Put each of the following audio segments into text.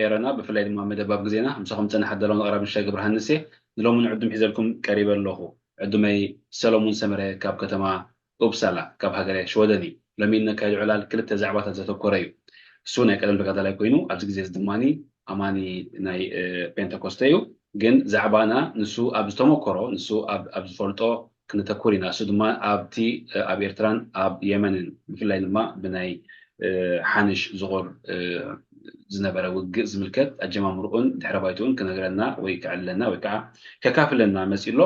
ኤረና፣ ብፍላይ ድማ መደብ ኣብ ግዜና ምሳኹም ዝጸንሓ ደለውን ኣቕራቢ ንሻይ ገብረሃንስ እየ። ንሎሚ ንዕዱም ሒዘልኩም ቀሪበ ኣለኹ። ዕዱመይ ሰሎሙን ሰመረ ካብ ከተማ ኡፕሳላ፣ ካብ ሃገረ ሽወደን እዩ። ሎሚ ነካይዶ ዕላል ክልተ ዛዕባታት ዘተኮረ እዩ። እሱ ናይ ቀደም ተጋዳላይ ኮይኑ፣ ኣብዚ ግዜ እዚ ድማ ኣማኒ ናይ ፔንተኮስተ እዩ። ግን ዛዕባና ንሱ ኣብ ዝተመኮሮ፣ ንሱ ኣብ ዝፈልጦ ክነተኩር ኢና። እሱ ድማ ኣብቲ ኣብ ኤርትራን ኣብ የመንን፣ ብፍላይ ድማ ብናይ ሓንሽ ዝቑር ዝነበረ ውግእ ዝምልከት ኣጀማምርኡን ድሕረ ባይትኡን ክነግረና ወይ ከዕልለና ወይ ከዓ ከካፍለና መፂ ኣሎ።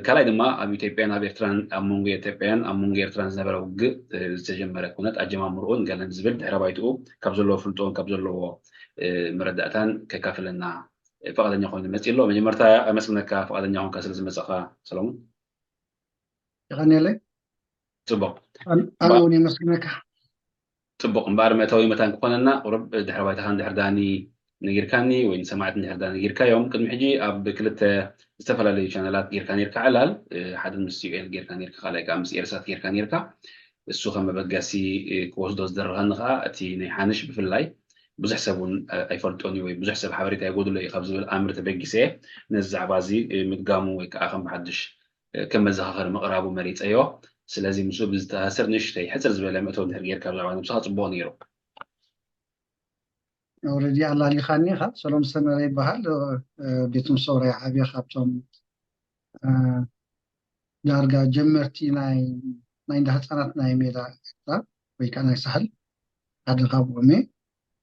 ካልኣይ ድማ ኣብ ኢትዮጵያን ኣብ ኤርትራን፣ ኣብ መንጎ ኢትዮጵያን ኣብ መንጎ ኤርትራን ዝነበረ ውግእ ዝተጀመረ ኩነት ኣጀማምርኡን ገለን ዝብል ድሕረ ባይትኡ ካብ ዘለዎ ፍልጦን ካብ ዘለዎ መረዳእታን ከካፍለና ፈቃደኛ ኮይኑ መፂ ኣሎ። መጀመርታ ኣመስግነካ ፈቃደኛ ኮንካ ስለ ዝመፀኻ ሰለሙን። የቐንየለይ። ፅቡቅ ኣነ እውን የመስግነካ። ፅቡቅ እምበኣር መእተዊ መታን ክኾነና ቁሩብ ድሕረ ባይታኻ እንድሕር ዳኒ ነጊርካኒ ወይ ንሰማዕቲ እንድሕር ዳኒ ነጊርካዮም። ቅድሚ ሕጂ ኣብ ክልተ ዝተፈላለዩ ቻነላት ጌርካ ኔርካ ዕላል፣ ሓደ ምስ ዩኤል ጌርካ ኔርካ፣ ካልኣይ ከዓ ምስ ኤርሳት ጌርካ ኔርካ። እሱ ከም መበገሲ ክወስዶ ዝደረኸኒ ከዓ እቲ ናይ ሓንሽ ብፍላይ ብዙሕ ሰብ እውን ኣይፈልጦን እዩ ወይ ብዙሕ ሰብ ሓበሬታ ይጎድሎ እዩ ካብ ዝብል ኣምር ተበጊሰ ነዚ ዛዕባ እዚ ምድጋሙ ወይ ከዓ ከም ብሓድሽ ከም መዘኻኸሪ ምቕራቡ መሪፀዮ። ስለዚ ምስኡ ብዝተኣሳሰር ንእሽተይ ሕፅር ዝበለ መእተዊ እንድሕር ጌርካ ብዛዕባ ነብስኻ ፅቡቕ ነይሩ። ኦረዲ ኣላሊኻኒ ኢኻ። ሰሎም ሰመረ ይበሃል። ቤት ምሶራ ይዓብየ ካብቶም ዳርጋ ጀመርቲ ናይ ናይ እንዳ ህፃናት ናይ ሜዳ ኤርትራ ወይ ከዓ ናይ ሳሕል ሓደ ካብኦም እየ።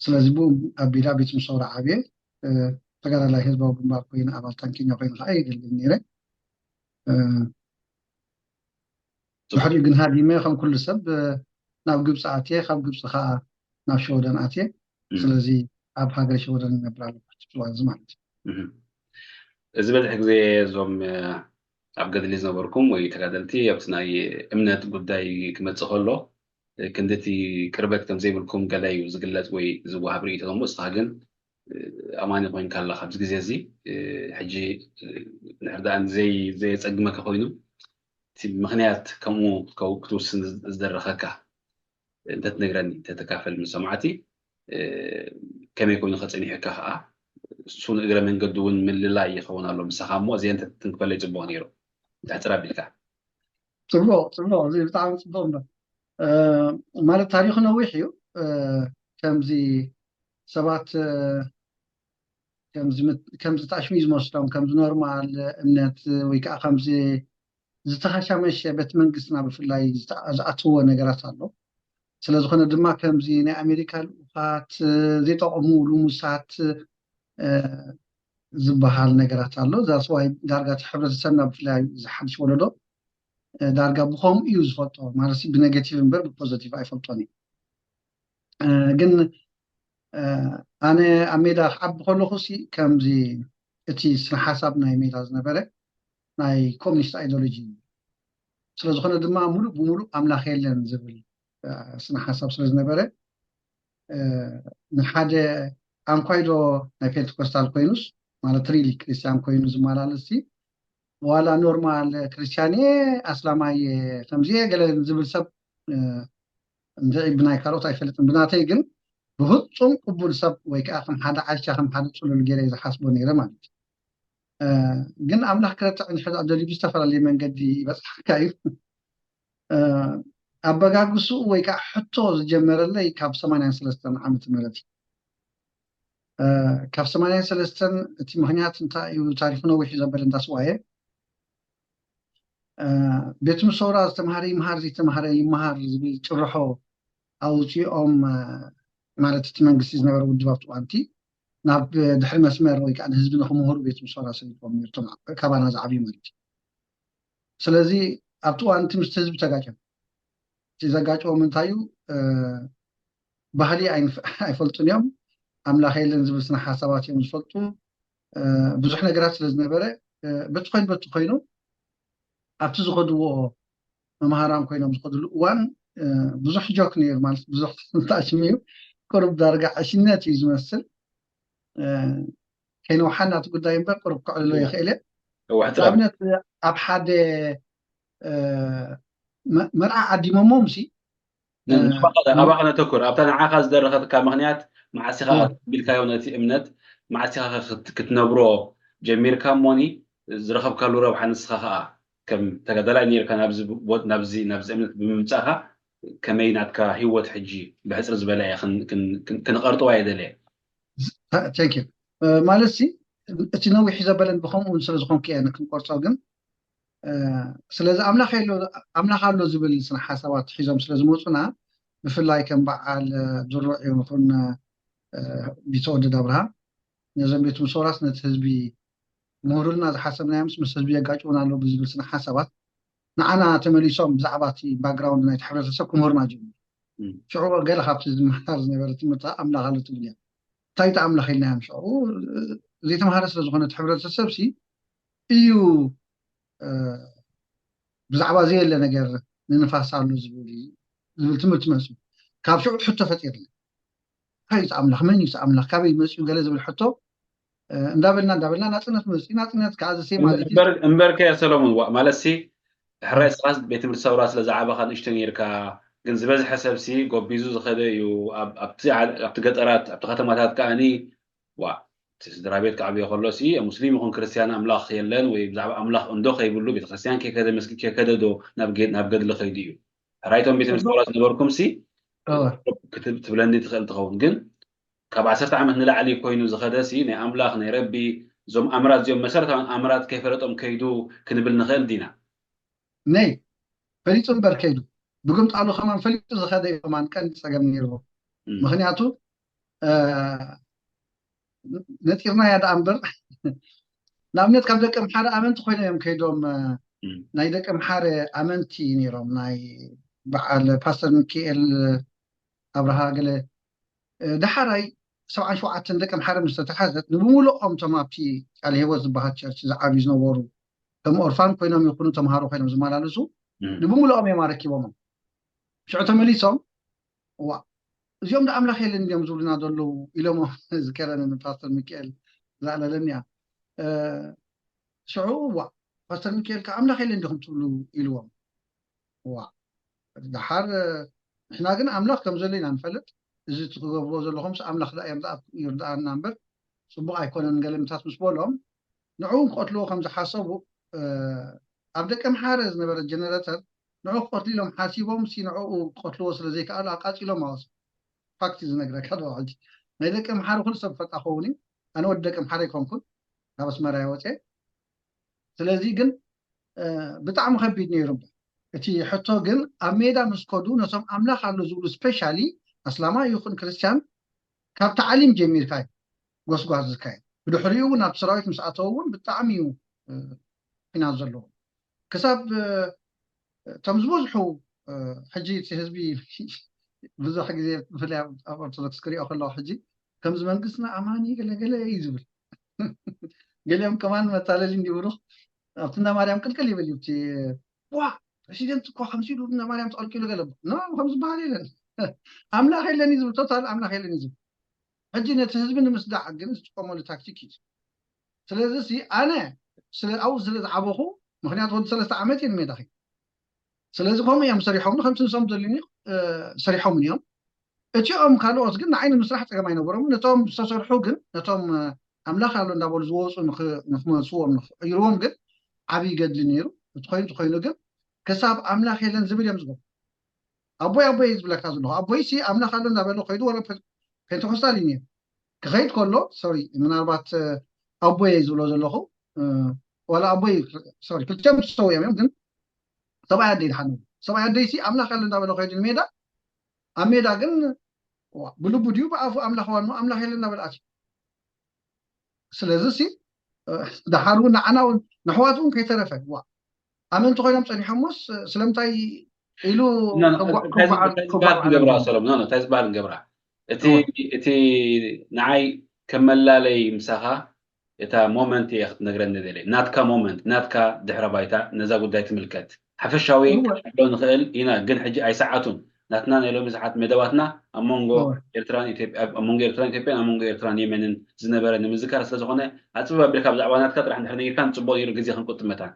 ስለዚ ብኡ ኣቢላ ቤት ምሶራ ዓብየ። ተጋዳላይ ህዝባዊ ግንባር ኮይኑ ኣባል ታንኪኛ ኮይኑ ከዓ የገልግል ነይረ። ድሕሪኡ ግን ሃዲመ ከም ኩሉ ሰብ ናብ ግብፂ ኣትየ፣ ካብ ግብፂ ከዓ ናብ ሽወደን ኣትየ። ስለዚ ኣብ ሃገረ ሽወደን ይነብር ኣለኹ ሕጂ እዋን እዚ ማለት እዩ። እዚ በዝሕ ግዜ እዞም ኣብ ገድሊ ዝነበርኩም ወይ ተጋደልቲ ኣብቲ ናይ እምነት ጉዳይ ክመፅእ ከሎ ክንድቲ ቅርበት ከም ዘይብልኩም ገለ እዩ ዝግለፅ ወይ ዝወሃብ ርእይቶ። ንስኻ ግን ኣማኒ ኮይንካ ኣለኻ ኣብዚ ግዜ እዚ። ሕጂ እንድሕር ደኣ ዘየፀግመካ ኮይኑ እቲ ምኽንያት ከምኡ ክትውስን ዝደረኸካ እንተትነግረኒ፣ እንተተካፈል ምስ ሰማዕቲ ከመይ ኮይኑ ከፀኒሑካ ከዓ እሱ ንእግረ መንገዱ እውን ምልላይ ይኸውን ኣሎ ምሳኻ እሞ እዚአ እንተትንክፈለይ ፅቡቕ ነይሩ። ሕፅር ኣቢልካ። ፅቡቕ ፅቡቕ፣ እዚ ብጣዕሚ ፅቡቕ እምበር ማለት ታሪኹ ነዊሕ እዩ። ከምዚ ሰባት ከምዚ ታሽሚ ዝመስሎም ከምዚ ኖርማል እምነት ወይ ከዓ ከምዚ ዝተሃሻመሸ ቤት መንግስትና ብፍላይ ዝኣትዎ ነገራት ኣሎ። ስለዝኾነ ድማ ከምዚ ናይ ኣሜሪካ ልኡኻት ዘይጠቕሙ ልሙሳት ዝበሃል ነገራት ኣሎ። ዛስዋይ ዳርጋ እቲ ሕብረተሰብና ብፍላይ ዝሓድሽ ወለዶ ዳርጋ ብኸምኡ እዩ ዝፈልጦ ማለት ብነጋቲቭ እምበር ብፖዘቲቭ ኣይፈልጦን እዩ። ግን ኣነ ኣብ ሜዳ ክዓቢ ከለኹ ሲ ከምዚ እቲ ስነ ሓሳብ ናይ ሜዳ ዝነበረ ናይ ኮሚኒስት ኣይዲዮሎጂ እዩ። ስለዝኾነ ድማ ሙሉእ ብሙሉእ ኣምላኽ የለን ዝብል ስነ ሓሳብ ስለ ዝነበረ ንሓደ ኣንኳይዶ ናይ ፔንቴኮስታል ኮይኑስ ማለት ሪሊ ክርስቲያን ኮይኑ ዝመላለስ ሲ ዋላ ኖርማል ክርስቲያን እየ ኣስላማይ እየ ከምዚ እየ ገለ ዝብል ሰብ እንድዒ ብናይ ካልኦት ኣይፈልጥን። ብናተይ ግን ብፍፁም ቅቡል ሰብ ወይ ከዓ ከም ሓደ ዓሻ ከም ሓደ ፅሉል ገይረ ዝሓስቦ ነይረ ማለት እዩ። ግን ኣምላኽ ክረትዕ እንድሕር ደልዩ ብዝተፈላለየ መንገዲ ይበፅሓካ እዩ። ኣበጋግስኡ ወይ ከዓ ሕቶ ዝጀመረለይ ካብ ሰማንያን ሰለስተን ዓመተ ምህረት እዩ። ካብ ሰማንያን ሰለስተን እቲ ምኽንያት እንታይ እዩ? ታሪኹ ነዊሕ እዩ ዘበለ እንዳስዋየ ቤት ምሶራ ዝተምሃረ ይምሃር ዘይተምሃረ ይምሃር ዝብል ጭርሖ ኣውፂኦም ማለት እቲ መንግስቲ ዝነበረ ውድብ ኣብቲ እዋንቲ ናብ ድሕሪ መስመር ወይ ከዓ ንህዝቢ ንክምህሩ ቤት ምሶራ ሰሪቶም ነርቶም ካባና ዝዓብዩ ማለት እዩ። ስለዚ ኣብቲ እዋን እቲ ምስቲ ህዝቢ ተጋጭም እቲ ዘጋጭዎም እንታይ እዩ? ባህሊ ኣይፈልጡን እዮም። ኣምላኽ የለን ዝብል ስነ ሓሳባት እዮም ዝፈልጡ። ብዙሕ ነገራት ስለ ዝነበረ በቲ ኮይኑ በቲ ኮይኑ ኣብቲ ዝኸድዎ መምሃራን ኮይኖም ዝኸድሉ እዋን ብዙሕ ጆክ ነይሩ ማለት ብዙሕ ታሽም እዩ። ቅሩብ ዳርጋ ዕሽነት እዩ ዝመስል። ከይነውሓና እቲ ጉዳይ እምበር ቅሩብ ክዕልሎ ይኽእል እየ። ንኣብነት ኣብ ሓደ መርዓ ዓዲሞሞም ሲ ኣባ ከነተኩር ኣብታ ንዓኻ ዝደረኸትካ ምኽንያት መዓስ ኢኻ ቢልካዮ ነቲ እምነት መዓስ ኢኻ ክትነብሮ ጀሚርካ እሞኒ ዝረኸብካሉ ረብሓ ንስኻ ከዓ ከም ተጋዳላይ ነርካ ናብዚ እምነት ብምምፃእካ ከመይ ናትካ ሂወት ሕጂ ብሕፅር ዝበለ እየ ክንቐርጥዋ እየ ደለየ። ማለት ሲ እቲ ነዊሕ ዘበለን ብከምኡ ስለዝኮንኩ እየ ክንቆርፆ ግን ስለዚ ኣምላኽ ኣሎ ዝብል ስነ ሓሳባት ሒዞም ስለዝመፁና ብፍላይ ከም በዓል ድሩዕ ይኹን ቢተወደድ ኣብርሃ ነዞም ቤት ምሶራስ ነቲ ህዝቢ ምሁሩልና ዝሓሰብናዮምስ ምስ ህዝቢ የጋጭውን ኣሎ ብዝብል ስነ ሓሳባት ንዓና ተመሊሶም ብዛዕባ እቲ ባክግራውንድ ናይቲ ሕብረተሰብ ክምህሩና ጀሚሩ። ሽዑ ገለ ካብቲ ዝመሃር ዝነበረ ትምህርቲ ኣምላኽ ኣሎ ትብል እያ። እንታይ እቲ ኣምላኽ ኢልናዮም? ሽዑ ዘይተምሃረ ስለዝኾነ እቲ ሕብረተሰብ ሲ እዩ ብዛዕባ ዘየለ ነገር ንንፋስ ኣሎ ዝብል ዝብል ትምህርቲ መፅኡ። ካብ ሽዑ ሕቶ ፈጢርና እንታይ እዩ ኣምላኽ? መን እዩ ኣምላኽ? ካበይ መፅኡ? ገለ ዝብል ሕቶ እንዳበልና እንዳበልና ናፅነት መፅኡ። ናፅነት ከዓ ዘሴ ማለት እዩ። እምበርከ ሰሎሞን ዋ ማለት ሲ ሕራይ ስኻስ ቤት ትምህርቲ ሰውራ ስለ ዝዓበኻ ንእሽቶ ነርካ ግን ዝበዝሐ ሰብ ሲ ጎቢዙ ዝኸደ እዩ ኣብቲ ገጠራት ኣብቲ ከተማታት ከዓኒ ዋ እቲ ስድራ ቤት ክዓብዮ ከሎ ሲ ሙስሊም ይኹን ክርስትያን ኣምላኽ የለን ወይ ብዛዕባ ኣምላኽ እንዶ ከይብሉ ቤተክርስትያን ከይከደ መስጊድ ከይከደ ዶ ናብ ገድሊ ከይዱ እዩ ሕራይቶም ቤት ትምህርቲ ሰውራ ዝነበርኩም ሲ ትብለኒ ትኽእል ትኸውን ግን ካብ ዓሰርተ ዓመት ንላዕሊ ኮይኑ ዝኸደ ሲ ናይ ኣምላኽ ናይ ረቢ እዞም ኣምራት እዚኦም መሰረታውን ኣምራት ከይፈለጦም ከይዱ ክንብል ንኽእል ዲና? ነይ ፈሊጡ እምበር ከይዱ ብግምጣሉ ከማን ፈሊጡ ዝኸደ እዩ ከማን ቀንዲ ፀገም ነይርዎ። ምክንያቱ ነፂርናያ ደኣ እምበር ንኣብነት ካብ ደቂ ኣምሓረ ኣመንቲ ኮይኖም እዮም ከይዶም ናይ ደቂ ኣምሓረ ኣመንቲ ነይሮም ናይ በዓል ፓስተር ሚካኤል ኣብርሃ ገለ ደሓራይ ሰብዓን ሸውዓተን ደቂ ኣምሓረ ምስ ተተሓዘት ንብሙሉኦም እቶም ኣብቲ ቃለ ህይወት ዝበሃል ቸርች ዝዓብዩ ዝነበሩ ከም ኦርፋን ኮይኖም ይኹኑ ተምሃሮ ኮይኖም ዝመላለሱ ንብሙሉኦም እዮም ኣረኪቦሞም። ሽዑ ተመሊሶም ዋ እዚኦም ዶ ኣምላኽ የለን እዮም ዝብሉና ዘለዉ ኢሎሞ ዝከረኒ ንፓስተር ሚካኤል ዝኣለለኒ እያ። ሽዑ ዋ ፓስተር ሚካኤል ከዓ ኣምላኽ የለን ዲኹም ትብሉ ኢልዎም። ዋ ደሓር ንሕና ግን ኣምላኽ ከም ዘሎ ኢና ንፈልጥ። እዚ ትገብርዎ ዘለኹምስ ኣምላኽ ደኣ ይርድኣና እምበር ፅቡቕ ኣይኮነን ገለ ምታት ምስ በሎም ንዕኡ ክቐትልዎ ከም ዝሓሰቡ ኣብ ደቂ ኣምሓረ ዝነበረ ጀነረተር ንዑ ክቐትሉ ኢሎም ሓሲቦም ሲ ንዕኡ ክቐትልዎ ስለ ዘይከኣሉ ኣቃፂሎም ኣወፅ ፋክት ዝነግረካ ዶ ሕጂ ናይ ደቂ ኣምሓረ ኩሉ ሰብ ፈልጣ ከውን እዩ ኣነ ወዲ ደቂ ኣምሓረ ኣይኮንኩን ካብ ኣስመራ ይወፀ ስለዚ ግን ብጣዕሚ ከቢድ ነይሩ እቲ ሕቶ ግን ኣብ ሜዳ ምስ ከዱ ነቶም ኣምላኽ ኣሎ ዝብሉ ስፔሻሊ ኣስላማ ይኹን ክርስትያን ካብ ታዕሊም ጀሚርካ እዩ ጎስጓስ ዝካየድ ብድሕሪኡ እውን ኣብቲ ሰራዊት ምስ ኣተው እውን ብጣዕሚ እዩ ፊናት ዘለዎ ክሳብ እቶም ዝበዝሑ ሕጂ እቲ ህዝቢ ብዙሕ ግዜ ብፍላይ ኣብ ኦርቶዶክስ ክሪኦ ከለኩ ሕጂ ከምዚ መንግስትና ኣማኒ ገለገለ እዩ ዝብል ገሊኦም ከማን መታለሊ እንዲብሉ ኣብቲ እንዳ ማርያም ቅልቅል ይብል እዩ ዋ ፕሬሲደንት እኮ ከምዚ ኢሉ እንዳ ማርያም ተቐልቂሉ ገለ ኖ ከም ዝበሃል የለን ኣምላኽ የለን እዩ ዝብል ቶታል ኣምላኽ የለን እዩ ዝብል ሕጂ ነቲ ህዝቢ ንምስዳዕ ግን ዝጥቀመሉ ታክቲክ እዩ ስለዚ ሲ ኣነ ስለ ኣብኡ ስለ ዝዓበኹ ምክንያቱ ወዲ ሰለስተ ዓመት እየ ንሜዳ ከይደ ስለዚ ከምኡ እዮም ሰሪሖምኒ ከምቲ ንሶም ዘልኒ ሰሪሖምን እዮም እቲኦም ካልኦት ግን ንዓይ ንምስራሕ ፀገም ኣይነበሮም ነቶም ዝተሰርሑ ግን ነቶም ኣምላኽ ኣሎ እንዳበሉ ዝወፁ ንክመልስዎም ንክቅይርዎም ግን ዓብዪ ገድሊ ነይሩ እቲ ኮይኑ እቲ ኮይኑ ግን ክሳብ ኣምላኽ የለን ዝብል እዮም ዝገብሩ ኣቦይ ኣቦይ ዝብለካ ዘለኹ ኣቦይ ሲ ኣምላኽ ኣሎ እንዳበለ ከይዱ ወረ ፔንቴኮስታል እዩ ነይሩ ክኸይድ ከሎ ሶሪ ምናልባት ኣቦይ ዝብሎ ዘለኹ ዋላ ኣቦይ ሶሪ ክልቲኦም ዝሰው እዮም እዮም ግን ሰብኣይ ኣደይ ድሓን ሰብኣይ ኣደይ ሲ ኣምላኽ ኣሎ እንዳበለ ከይዱ ንሜዳ ኣብ ሜዳ ግን ብልቡ ድዩ ብኣፉ ኣምላኽ ዋኑ ኣምላኽ የለ እንዳበለ ኣትዩ ስለዚ ሲ ደሓር እውን ንዓና እውን ንሕዋት እውን ከይተረፈ ዋ ኣመንቲ ኮይኖም ፀኒሖሞስ ስለምንታይ ኢሉ እንታይ ዝበሃል ንገብራ ሰሎም እንታይ ዝበሃል ንገብራ እቲ ንዓይ ከመላለይ ምሳኻ እታ ሞመንት እየ ክትነግረኒ ደለ ናትካ ሞመንት ናትካ ድሕረ ባይታ ነዛ ጉዳይ ትምልከት ሓፈሻዊ ክሎ ንኽእል ኢና ግን ሕጂ ኣይሰዓቱን ናትና ናይ ሎሚ ሰዓት መደባትና ኣብ መንጎ ኤርትራን ኢትዮጵያ ኣብ መንጎ ኤርትራን ኢትዮጵያን ኣብ መንጎ ኤርትራን የመንን ዝነበረ ንምዝካር ስለ ዝኾነ ኣጽብብ ኣቢልካ ብዛዕባ ናትካ ጥራሕ እንድሕር ነጊርካ ንጽቡቕ ነይሩ ግዜ ክንቁጥብ መታን።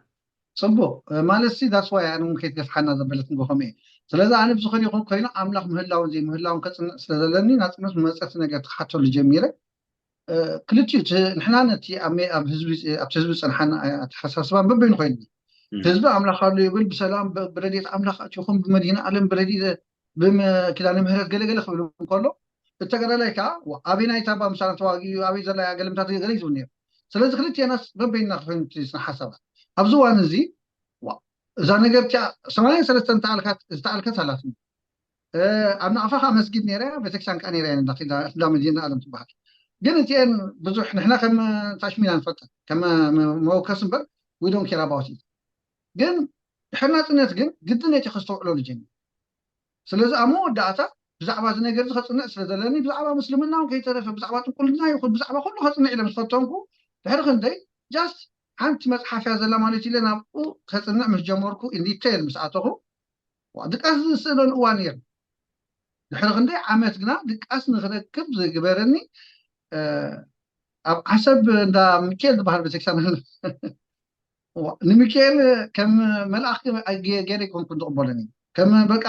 ጽቡቕ ማለት ሲ that's why ኣነ እውን ከይትገፍሓና ዘበለት ንጎ ከምኡ እየ ስለዚ ኣነ ብዝኾነ ይኹን ኮይኑ ኣምላኽ ምህላውን ዘይምህላውን ከፅንዕ ስለዘለኒ ናፅነት መመፀቲ ነገር ክሓተሉ ጀሚረ። ክልቲኡ ንሕና ነቲ ኣብቲ ህዝቢ ፀንሓና ኣተሓሳስባን በበይኑ ኮይኑ ህዝቢ ኣምላኽ ኣሎ ይብል፣ ብሰላም ብረድኤት ኣምላኽ ኣትኹም ብመድህን ዓለም ብረድኤት ብኪዳነ ምህረት ገለገለ ክብል እንከሎ፣ እተገዳላይ ከዓ ኣበይ ናይታ ባምሳና ተዋጊኡ ኣበይ ዘላ ገልምታት ገለ ዝብል ነይሩ። ስለዚ ክልቲናስ በበይና ክኮይኑ ስነ ሓሳባት ኣብዚ ዋን እዚ እዛ ነገር እቲኣ ሰማንያ ሰለስተ ዝተኣልከት ኣላት ኣብ ናቕፋ ከዓ መስጊድ ነይራ፣ ቤተክርስትያን ከዓ ነይራ እያ እንዳ መዲና ኣለም ትበሃል። ግን እቲአን ብዙሕ ንሕና ከም ታሽሚና ንፈልጠን ከም መወከስ እምበር ዊዶን ኬራባውት እዩ። ግን ድሕር ናፅነት ግን ግድን እቲ ከስተውዕለሉ ጀሚሩ። ስለዚ ኣብ መወዳእታ ብዛዕባ እዚ ነገር እዚ ከፅንዕ ስለ ዘለኒ ብዛዕባ ምስልምና እውን ከይተረፈ ብዛዕባ ጥንቁልና ይኹን ብዛዕባ ኩሉ ከፅንዕ ኢለ ምስ ፈተንኩ ድሕሪ ክንደይ just ሓንቲ መፅሓፍ እያ ዘላ ማለት ኢለ ናብኡ ከፅንዕ ምስ ጀመርኩ in detail ምስ ኣተኹ ድቃስ ዝስእለሉ እዋን ነይሩ። ድሕሪ ክንደይ ዓመት ግና ድቃስ ንክረክብ ዝግበረኒ ኣብ ዓሰብ እንዳ ሚካኤል ዝበሃል ቤተክርስትያን ንሚካኤል ከም መልኣኽ ገይረ ይኮንኩ ዝቕበለኒ ከም በቃ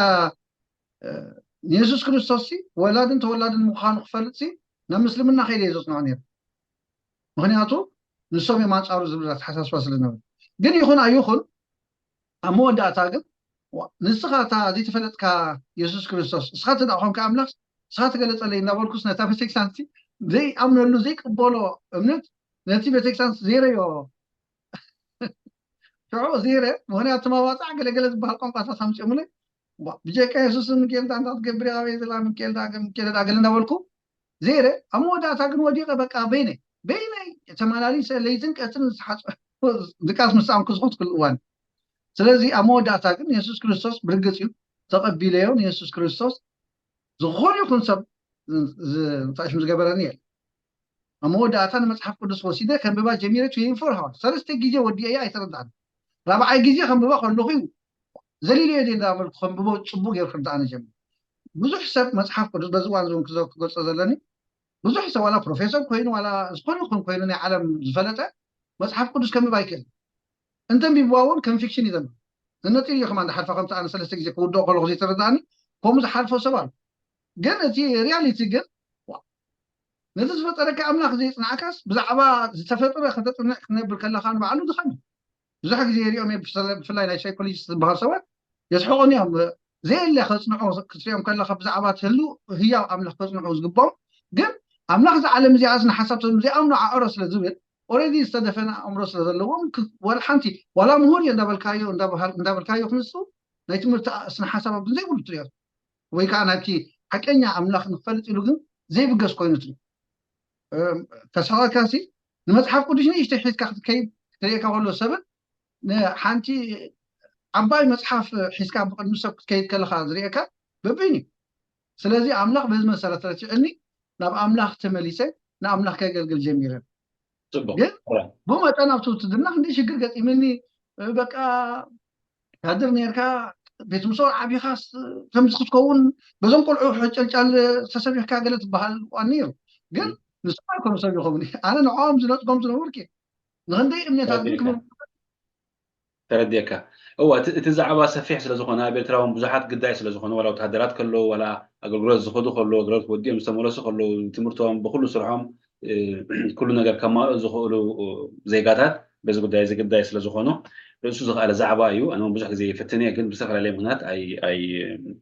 ንየሱስ ክርስቶስ ወላድን ተወላድን ምዃኑ ክፈልጥ ናብ ምስልምና ከይደ እየ ዘፅንዖ ነይሩ። ምክንያቱ ንሶም እዮም ኣንፃሩ ዝብል ኣተሓሳስባ ስለዝነበረ። ግን ይኹን ኣይኹን ኣብ መወዳእታ ግን ንስኻ እታ ዘይተፈለጥካ የሱስ ክርስቶስ እስኻ ተዳ ኮንካ ኣምላኽ እስኻ ተገለፀለይ እናበልኩስ ነታ ቤተክርስትያን ዘይኣምነሉ ዘይቅበሎ እምነት ነቲ ቤተክርስትያን ዘይረዮ ሽዑ ዘይረ ምክንያቱ ማዋፃዕ ገለገለ ዝበሃል ቋንቋታት ኣምፅኦምለይ ብጀካ የሱስ ምንጌል ዳ እንዳትገብር ኣበይ ዘላ ምንጌል ዳ ምንጌል ዳ ገለ እናበልኩ ዘይረ ኣብ መወዳእታ ግን ወዲቀ በቃ በይነይ በይነይ ተመላሊሰ ለይትን ቀትን ዝሓፅ ድቃስ ምስ ኣምኩ ዝኹት ክል እዋን ስለዚ ኣብ መወዳእታ ግን የሱስ ክርስቶስ ብርግፅ እዩ ተቐቢለዮ ንየሱስ ክርስቶስ ዝኾነ ይኹን ሰብ ንታሽም ዝገበረኒ የለ ኣብ መወዳእታ ንመፅሓፍ ቅዱስ ወሲደ ከንብባ ጀሚረ twenty-four hours ሰለስተ ግዜ ወዲኤያ ኣይተረዳእን ራብዓይ ግዜ ከንብባ ከለኹ እዩ ዘሊለዮ ደ እንዳበልኩ ከንብቦ ፅቡቅ ገይሩ ክርዳእኒ ጀሚሩ ብዙሕ ሰብ መፅሓፍ ቅዱስ በዚ እዋን ዝውን ክገልፆ ዘለኒ ብዙሕ ሰብ ዋላ ፕሮፌሰር ኮይኑ ዋላ ዝኾነ ይኹን ኮይኑ ናይ ዓለም ዝፈለጠ መፅሓፍ ቅዱስ ከንብብ ኣይክእል እንተንቢብዋ እውን ከም ፊክሽን እዩ ዘንብብ ነነፂር እዩ ከማ እንዳሓልፋ ከምቲ ኣነ ሰለስተ ግዜ ክውድኦ ከለኹ ዘይተረዳእኒ ከምኡ ዝሓልፎ ሰብ ኣሎ ግን እቲ ሪያሊቲ ግን ነቲ ዝፈጠረካ ኣምላኽ ዘይፅናዕካስ ብዛዕባ ዝተፈጠረ ከተፅንዕ ክትነብር ከለኻ ንባዕሉ ድኻም ብዙሕ ግዜ የሪኦም እየ ብፍላይ ናይ ሳይኮሎጂስት ዝበሃሉ ሰባት የስሕቑኒ እዮም ዘየለ ከፅንዑ ክትሪኦም ከለካ ብዛዕባ ትህሉ ህያው ኣምላኽ ከፅንዑ ዝግብኦም ግን ኣምላኽ እዚ ዓለም እዚኣ ንሓሳብ ዘይኣምኖ ዓዕሮ ስለ ዝብል ኦረዲ ዝተደፈነ ኣእምሮ ስለ ዘለዎም ወላ ሓንቲ ዋላ ምሁር እየ እንዳበልካዮ እንዳበልካዮ ክንሱ ናይ ትምህርቲ ስነ ሓሳብ ግን ዘይብሉ ትሪኦ ወይ ከዓ ናብቲ ሓቀኛ ኣምላኽ ንክፈልጥ ኢሉ ግን ዘይብገስ ኮይኑ ትሪኦ ተሳዋካሲ ንመፅሓፍ ቅዱስ ንእሽተይ ሒዝካ ክትከይድ ክትሪእካ ከሎ ሰብን ንሓንቲ ዓባይ መፅሓፍ ሒዝካ ብቅድሚ ሰብ ክትከይድ ከለካ ዝሪእካ በበይን እዩ ስለዚ ኣምላኽ በዚ መሰረት ረቲዕኒ ናብ ኣምላኽ ተመሊሰ ንኣምላኽ ከገልግል ጀሚረ ግን ብመጠን ኣብቲ ውትድርና ክንደይ ሽግር ገጢምኒ በቃ ካድር ነርካ ቤት ምሶር ዓቢኻስ ከምዚ ክትከውን በዞም ቆልዑ ሕጨልጫል ተሰቢሕካ ገለ ትበሃል እዋን ነይሩ ግን ንስማ ይኮኑ ሰብ ይኸውን ኣነ ንዕኦም ዝነፅጎም ዝነበርክ ንክንደይ እምነታት ግን ክብሉ ተረዲእካ እዋ እቲ ዛዕባ ሰፊሕ ስለዝኾነ ኣብ ኤርትራ እውን ብዙሓት ግዳይ ስለዝኾነ ዋላ ወተሃደራት ከለዉ ዋላ ኣገልግሎት ዝኸዱ ከለዉ ኣገልግሎት ወዲኦም ዝተመለሱ ከለዉ ትምህርቶም ብኩሉ ስርሖም ኩሉ ነገር ከማልኡ ዝኽእሉ ዜጋታት በዚ ጉዳይ እዚ ግዳይ ስለዝኾኑ ርእሱ ዝኽኣለ ዛዕባ እዩ ኣነ ብዙሕ ግዜ ይፍትን እየ ግን ብዝተፈላለየ ምክንያት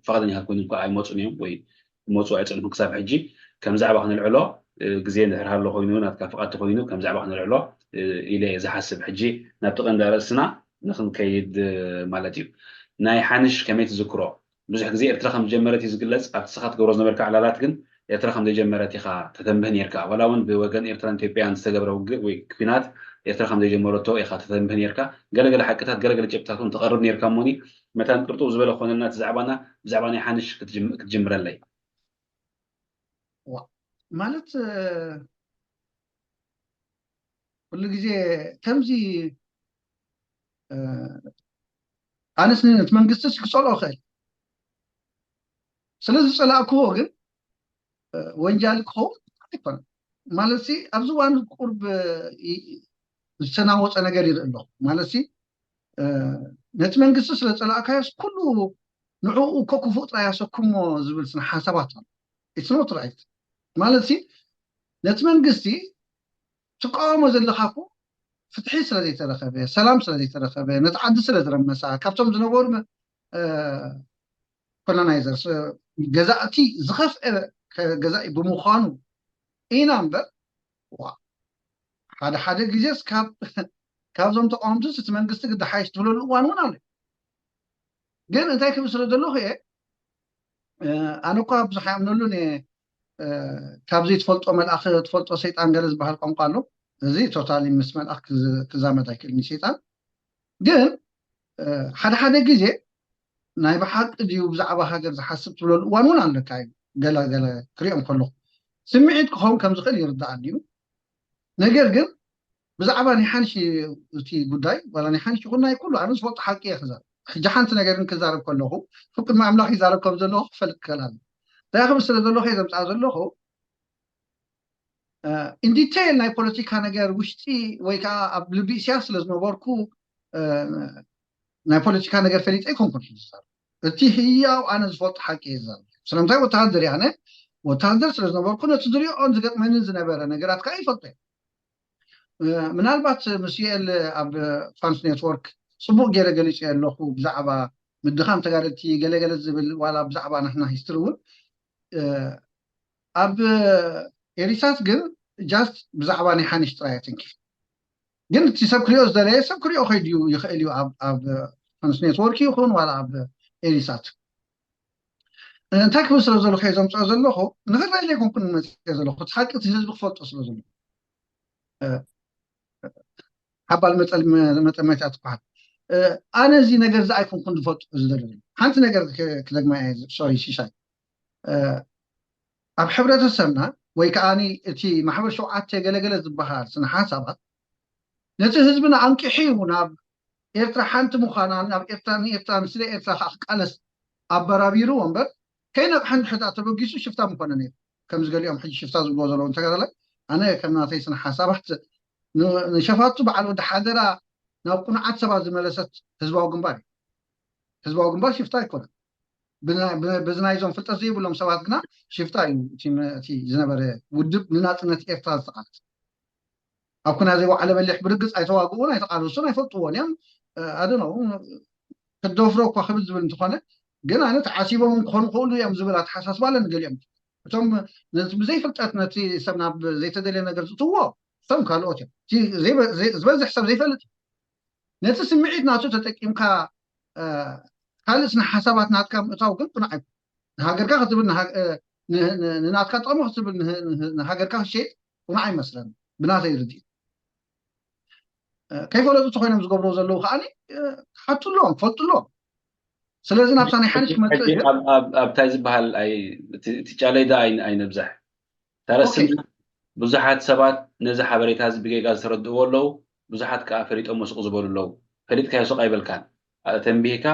ፈቃደኛታት ኮይኖም ከዓ ኣይመፁን እዮም ወይ ክመፁ ኣይፀንሑ ክሳብ ሕጂ ከም ዛዕባ ክነልዕሎ ግዜ እንድሕር ሃሎ ኮይኑ ናትካ ፍቃድ ተኮይኑ ከም ዛዕባ ክነልዕሎ ኢለ እየ ዝሓስብ ሕጂ ናብቲ ቀንዲ ኣርእስትና ንክንከይድ ማለት እዩ ናይ ሓንሽ ከመይ ትዝክሮ ብዙሕ ግዜ ኤርትራ ከም ዝጀመረት እዩ ዝግለጽ ኣብቲ ስኻ ትገብሮ ዝነበርካ ዕላላት ግን ኤርትራ ከም ዘይጀመረት ኢኻ ተተንብህ ነርካ ዋላ እውን ብወገን ኤርትራን ኢትዮጵያን ዝተገብረ ውግእ ወይ ኩናት ኤርትራ ከም ዘይጀመረቶ ኢኻ ተተንብህ ነርካ ገለገለ ሓቅታት ገለገለ ጭብጥታት እውን ተቐርብ ነርካ እሞኒ መታን ቅርጡው ዝበለ ክኾነልና እቲ ዛዕባና ብዛዕባ ናይ ሓንሽ ክትጅምረለይ ማለት ኩሉ ግዜ ከምዚ ኣነስ ነቲ መንግስቲ ክፀልኦ ክእል ስለዚ ዝፀላእክዎ ግን ወንጃሊ ክኸውን ኣይኮነ ማለት ኣብዚ እዋን ቁርብ ዝተናወፀ ነገር ይርኢ ኣለኹ ማለት ነቲ መንግስቲ ስለ ፀላእካዮስ ኩሉ ንዕኡ እኮ ክፉእ ጥራይ ኣሰኩሞ ዝብል ስነ ሓሳባት ኣሎ። It's not right ማለት ሲ ነቲ መንግስቲ ትቃወሞ ዘለካ እኮ ፍትሒ ስለ ዘይተረኸበ፣ ሰላም ስለ ዘይተረኸበ፣ ነቲ ዓዲ ስለ ዝረመሳ፣ ካብቶም ዝነበሩ ኮሎናይዘርስ ገዛእቲ ዝኸፍአ ገዛኢ ብምዃኑ ኢና እምበር ሓደ ሓደ ግዜስ ካብዞም ተቃወምቲ እቲ መንግስቲ ግዲ ሓይሽ ትብለሉ እዋን እውን ኣሎ። ግን እንታይ ክብል ስለ ዘለኹ እየ ኣነ እኳ ብዙሕ ኣይኣምነሉን እየ። ካብ ዘይትፈልጦ መልኣኽ ትፈልጦ ሰይጣን ገለ ዝበሃል ቋንቋ ኣሎ። እዚ ቶታሊ ምስ መልኣኽ ክዛመድ ኣይክእልን ሰይጣን። ግን ሓደ ሓደ ግዜ ናይ ብሓቂ ድዩ ብዛዕባ ሃገር ዝሓስብ ትብለሉ እዋን እውን ኣለካ እዩ። ገለ ገለ ክሪኦም ከለኹ ስምዒት ክኸውን ከም ዝኽእል ይርዳኣኒ እዩ። ነገር ግን ብዛዕባ ናይ ሓንሽ እቲ ጉዳይ ዋላ ናይ ሓንሽ ይኹን ናይ ኩሉ ኣነ ዝፈልጦ ሓቂ እየ ክዛረብ። ሕጂ ሓንቲ ነገር ክዛረብ ከለኹ ፍቅድ ኣምላኽ ይዛረብ ከም ዘለኹ ክፈልጥ ክኽእል ኣለኹ። እንታይ ክብል ስለ ዘለኹ እየ ዘምፅኣ ዘለኹ ኢንዲቴይል ናይ ፖለቲካ ነገር ውሽጢ ወይ ከዓ ኣብ ልቢ እስያስ ስለ ዝነበርኩ ናይ ፖለቲካ ነገር ፈሊጠ ኣይኮንኩን ሕጂ ዝዛረብ። እቲ ህያው ኣነ ዝፈልጦ ሓቂ እየ ዝዛረብ። ስለምንታይ ወተሃደር እየ ኣነ ወተሃደር ስለ ዝነበርኩ ነቲ ዝሪኦን ዝገጥመንን ዝነበረ ነገራት ከዓ ይፈልጦ እየ። ምናልባት ምስ ዩኤል ኣብ ፍራንስ ኔትወርክ ፅቡቅ ገይረ ገሊፀ ኣለኹ ብዛዕባ ምድኻም ተጋደልቲ ገለገለ ዝብል ዋላ ብዛዕባ ናህና ሂስትሪ እውን ኣብ ኤሪሳት ግን ጃስት ብዛዕባ ናይ ሓንሽ ጥራይ ኣተንኪፍ። ግን እቲ ሰብ ክሪኦ ዝደለየ ሰብ ክሪኦ ከይድዩ ይኽእል እዩ ኣብ ፍራንስ ኔትወርክ ይኹን ዋላ ኣብ ኤሪሳት። እንታይ ክብል ስለ ዘለኹ እየ ዘምፅኦ ዘለኹ ንኽረይ ዘይኮንኩን መፅኦ ዘለኹ እቲ ሓቂ እቲ ህዝቢ ክፈልጦ ስለ ዘለኹ ሓባል መጠመታ ትበሃል። ኣነ እዚ ነገር እዚ ኣይኮንኩን ዝፈልጦ ዝደለ ሓንቲ ነገር ክደግማ እየ። ሶሪ ሽሻይ ኣብ ሕብረተሰብና ወይ ከዓ እቲ ማሕበር ሸውዓተ ገለገለ ዝበሃል ስነ ሓሳባት ነቲ ህዝብና ኣንቂሑ እዩ ናብ ኤርትራ ሓንቲ ምዃና ናብ ኤርትራ ንኤርትራ ስለ ኤርትራ ከዓ ክቃለስ ኣበራቢርዎ እምበር ከይነቕሐ እንድሕር ተበጊሱ ሽፍታ ምኾነ ነይሩ። ከምዚ ገሊኦም ሕጂ ሽፍታ ዝብልዎ ዘለዉ ተጋዳላይ ኣነ ከም ናተይ ስነ ሓሳባት ንሸፋቱ በዓል ወዲ ሓደራ ናብ ቁኑዓት ሰባት ዝመለሰት ህዝባዊ ግንባር እዩ። ህዝባዊ ግንባር ሽፍታ ኣይኮነን። በዚ ናይዞም ፍልጠት ዘይብሎም ሰባት ግና ሽፍታ እዩ እቲ ዝነበረ ውድብ ንናፅነት ኤርትራ ዝተቓለት። ኣብ ኩና ዘይወዓለ በሊሕ ብርግፅ ኣይተዋግኡን ኣይተቃለሱን ኣይፈልጥዎን እዮም። ኣደነው ክደፍሮ እኳ ክብል ዝብል እንትኾነ ግን ኣነ ተዓሲቦም ክኾኑ ክእሉ እዮም ዝብል ኣተሓሳስባ ኣለኒ። ገሊኦም እቶም ብዘይፍልጠት ነቲ ሰብ ናብ ዘይተደልየ ነገር ዝእትዎ እቶም ካልኦት እዮም። ዝበዝሕ ሰብ ዘይፈልጥ ነቲ ስምዒት ናቱ ተጠቂምካ ካልእ ስነ ሓሳባት ናትካ ምእታው ግን ቁኑዕ ኣይኮን። ንሃገርካ ክትብል ንናትካ ጥቕሚ ክትብል ንሃገርካ ክሸይጥ ቁኑዕ ኣይመስለን ብናተይ ርድኢት። ከይፈለጡ እንተኮይኖም ዝገብርዎ ዘለዉ ከዓ ክሓቱ ኣለዎም ክፈልጡ ኣለዎም። ስለዚ ናብታ ናይ ሓንሽ ክመፅእ ኣብታይ ዝበሃል እቲ ጫለይ ዳ ኣይነብዛሕ ታረስና ብዙሓት ሰባት ነዚ ሓበሬታ እዚ ብጌጋ ዝተረድእዎ ኣለዉ። ብዙሓት ከዓ ፈሊጦሞ ስቕ ዝበሉ ኣለዉ። ፈሊጥካዮ ስቕ ኣይበልካን። ተንቢህካ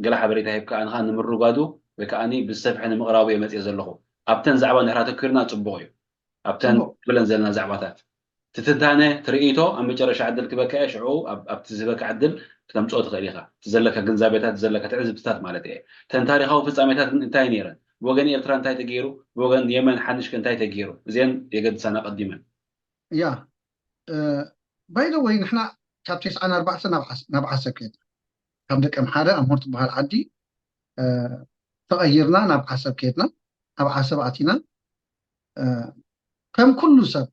ገለ ሓበሬታ ሂብካ ኣንኻ ንምርጓዱ ወይ ከዓ ብዝሰፍሐ ንምቕራቡ እየ መፅየ ዘለኹ። ኣብተን ዛዕባ እንድሕር ኣተኪርና ፅቡቕ እዩ። ኣብተን ክብለን ዘለና ዛዕባታት ትትንታነ ትርኢቶ ኣብ መጨረሻ ዕድል ክበካ እየ። ሽዑ ኣብቲ ዝህበካ ዕድል ክተምፅኦ ትኽእል ኢኻ። እቲ ዘለካ ግንዛቤታት ዘለካ ትዕዝብትታት ማለት እየ። ተን ታሪኻዊ ፍፃሜታት ግን እንታይ ነይረን? ብወገን ኤርትራ እንታይ ተገይሩ? ብወገን የመን ሓንሽከ እንታይ ተገይሩ? እዚአን የገድሳና ቀዲመን። ያ ባይ ዘ ወይ ንሕና ካብ ተስዓን ኣርባዕተን ናብ ዓሰብ ከድና ካብ ደቀምሓረ ኣምሆር ትበሃል ዓዲ ተቐይርና ናብ ዓሰብ ከድና ኣብ ዓሰብ ኣቲና ከም ኩሉ ሰብ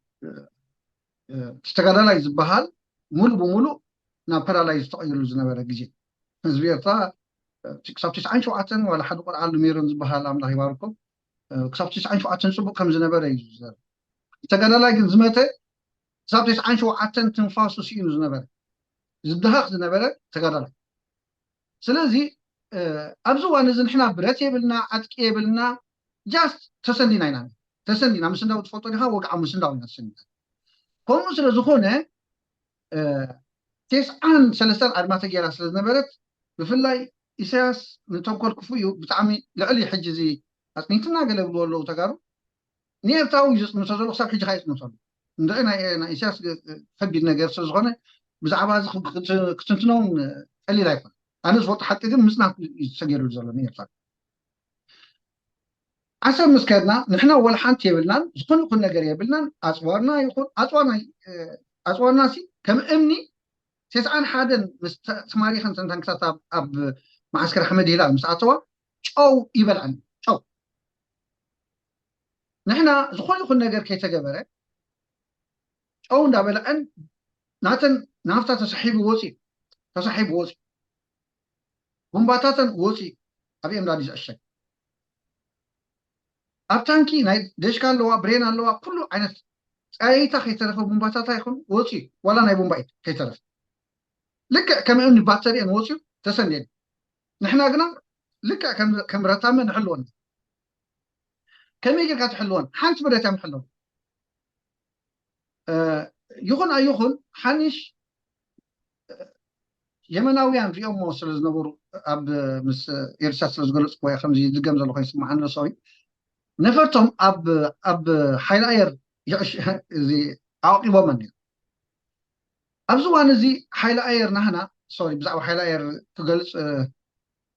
ተጋዳላይ ዝበሃል ሙሉ ብሙሉ ናብ ፓራላይዝ ተቐይሩ ዝነበረ ግዜ ህዝቢ ኤርትራ ክሳብ ተስዓን ሸውዓተን ዋላ ሓደ ቆልዓ ኣሎ ሜሮን ዝበሃል ኣምላኽ ይባርኮ ክሳብ ተስዓን ሸውዓተን ፅቡቅ ከም ዝነበረ እዩ ዝዘር ተጋዳላይ ግን ዝመተ ክሳብ ተስዓን ሸውዓተን ትንፋሱ ስኢኑ ዝነበረ ዝድሃኽ ዝነበረ ተጋዳላይ። ስለዚ ኣብዚ እዋን እዚ ንሕና ብረት የብልና ዓጥቂ የብልና ጃስት ተሰንዲና ኢና ተሰንዲና ምስ እንዳው ትፈልጦ ዲኻ ወግዓ ምስ እንዳው ኢና ተሰንዲና። ከምኡ ስለ ዝኾነ ቴስዓን ሰለስተን ኣድማ ተጌራ ስለ ዝነበረት ብፍላይ ኢሳያስ ንተንኮል ክፉእ እዩ ብጣዕሚ ልዕሊ ሕጂ እዚ ኣፅኒትና ገለ ብልዎ ኣለዉ ተጋሩ ንኤርትራዊ እዩ ዘፅንቶ ዘሎ ክሳብ ሕጂ ከዓ ይፅንቶ ኣሎ። እንድዒ ናይ ኢሳያስ ከቢድ ነገር ስለ ዝኾነ ብዛዕባ እዚ ክትንትኖም ቀሊል ኣይኮነ። ኣነ ዝፈልጦ ሓቂ ግን ምፅናት እዩ ተገይሩሉ ዘሎ ንኤርትራ። ዓሰብ ምስ ከድና ንሕና ወላ ሓንቲ የብልናን፣ ዝኾነ ይኹን ነገር የብልናን። ኣፅዋርና ይኹን ኣፅዋርና ኣፅዋርና ሲ ከም እምኒ ተስዓን ሓደን ምስ ተማሪኸን ተንክሳት ኣብ መዓስከር ኣሕመድ ሂላል ምስ ኣተዋ ጨው ይበልዐን። ጨው ንሕና ዝኾነ ይኹን ነገር ከይተገበረ ጨው እንዳበልዐን ናተን ናፍታ ተሳሒቡ ወፂኡ ተሳሒቡ ወፂኡ ቡምባታተን ወፂኡ ኣብ ኤምዳዲ ዝዕሸግ ኣብ ታንኪ ናይ ደሽካ ኣለዋ ብሬን ኣለዋ ኩሉ ዓይነት ፀያይታ ከይተረፈ ቡምባታታ ይኹን ወፂኡ ዋላ ናይ ቡምባ ኢድ ከይተረፈ ልክዕ ከም እምኒ ባተሪአን ወፂኡ ተሰንዴን ንሕና ግና ልክዕ ከም ረታመ ንሕልወን ከመይ ጌርካ ትሕልወን ሓንቲ ብረት እያ ምሕልወን ይኹን ኣይኹን ሓንሽ የመናውያን ሪኦሞ ስለ ዝነበሩ ኣብ ምስ ኤርትራ ስለ ዝገለፅኩ ወይ ከምዚ ዝድገም ዘሎ ኮይኑ ስማዓኒ ሰው ነፈርቶም ኣብ ኣብ ሓይሊ ኣየር እዚ ኣቂቦም ነሩ ኣብዚ ዋን እዚ ሓይሊ ኣየር ናህና ሶሪ ብዛዕባ ሓይሊ ኣየር ክገልፅ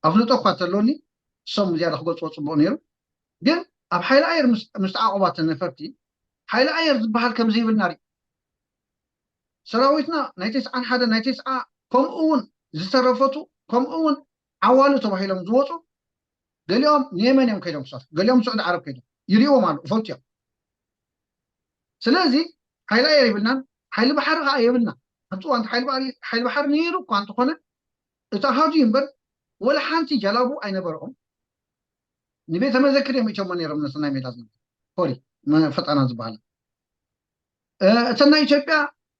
ኣፍልጦ እኳ ተሎኒ እሶም ዝያዳ ክገልፅዎ ፅቡቅ ነይሩ ግን ኣብ ሓይሊ ኣየር ምስ ተዓቆባተን ነፈርቲ ሓይሊ ኣየር ዝበሃል ከም ዘይብልና ርኢ ሰራዊትና ናይ ተስዓን ሓደ ናይ ተስዓ ከምኡ እውን ዝተረፈቱ ከምኡ እውን ዓዋሉ ተባሂሎም ዝወፁ ገሊኦም ንየመን እዮም ከይዶም ክሳት ገሊኦም ስዑድ ዓረብ ከይዶም ይሪእዎም ኣሉ እፈልጡ እዮም ስለዚ ሓይሊ ኣየር የብልናን ሓይሊ ባሕሪ ከዓ የብልና ኣብቲ እዋን ሓይሊ ባሕሪ ነይሩ እኳ እንተኾነ እቲ ኣሃዱ እምበር ወላ ሓንቲ ጀላቡ ኣይነበርኦም ንቤተ መዘክር እዮም እቸሞ ነይሮም ነስናይ ሜዳ ዝነበሩ ሶሪ ፈጣና ዝበሃል እተን ናይ ኢትዮጵያ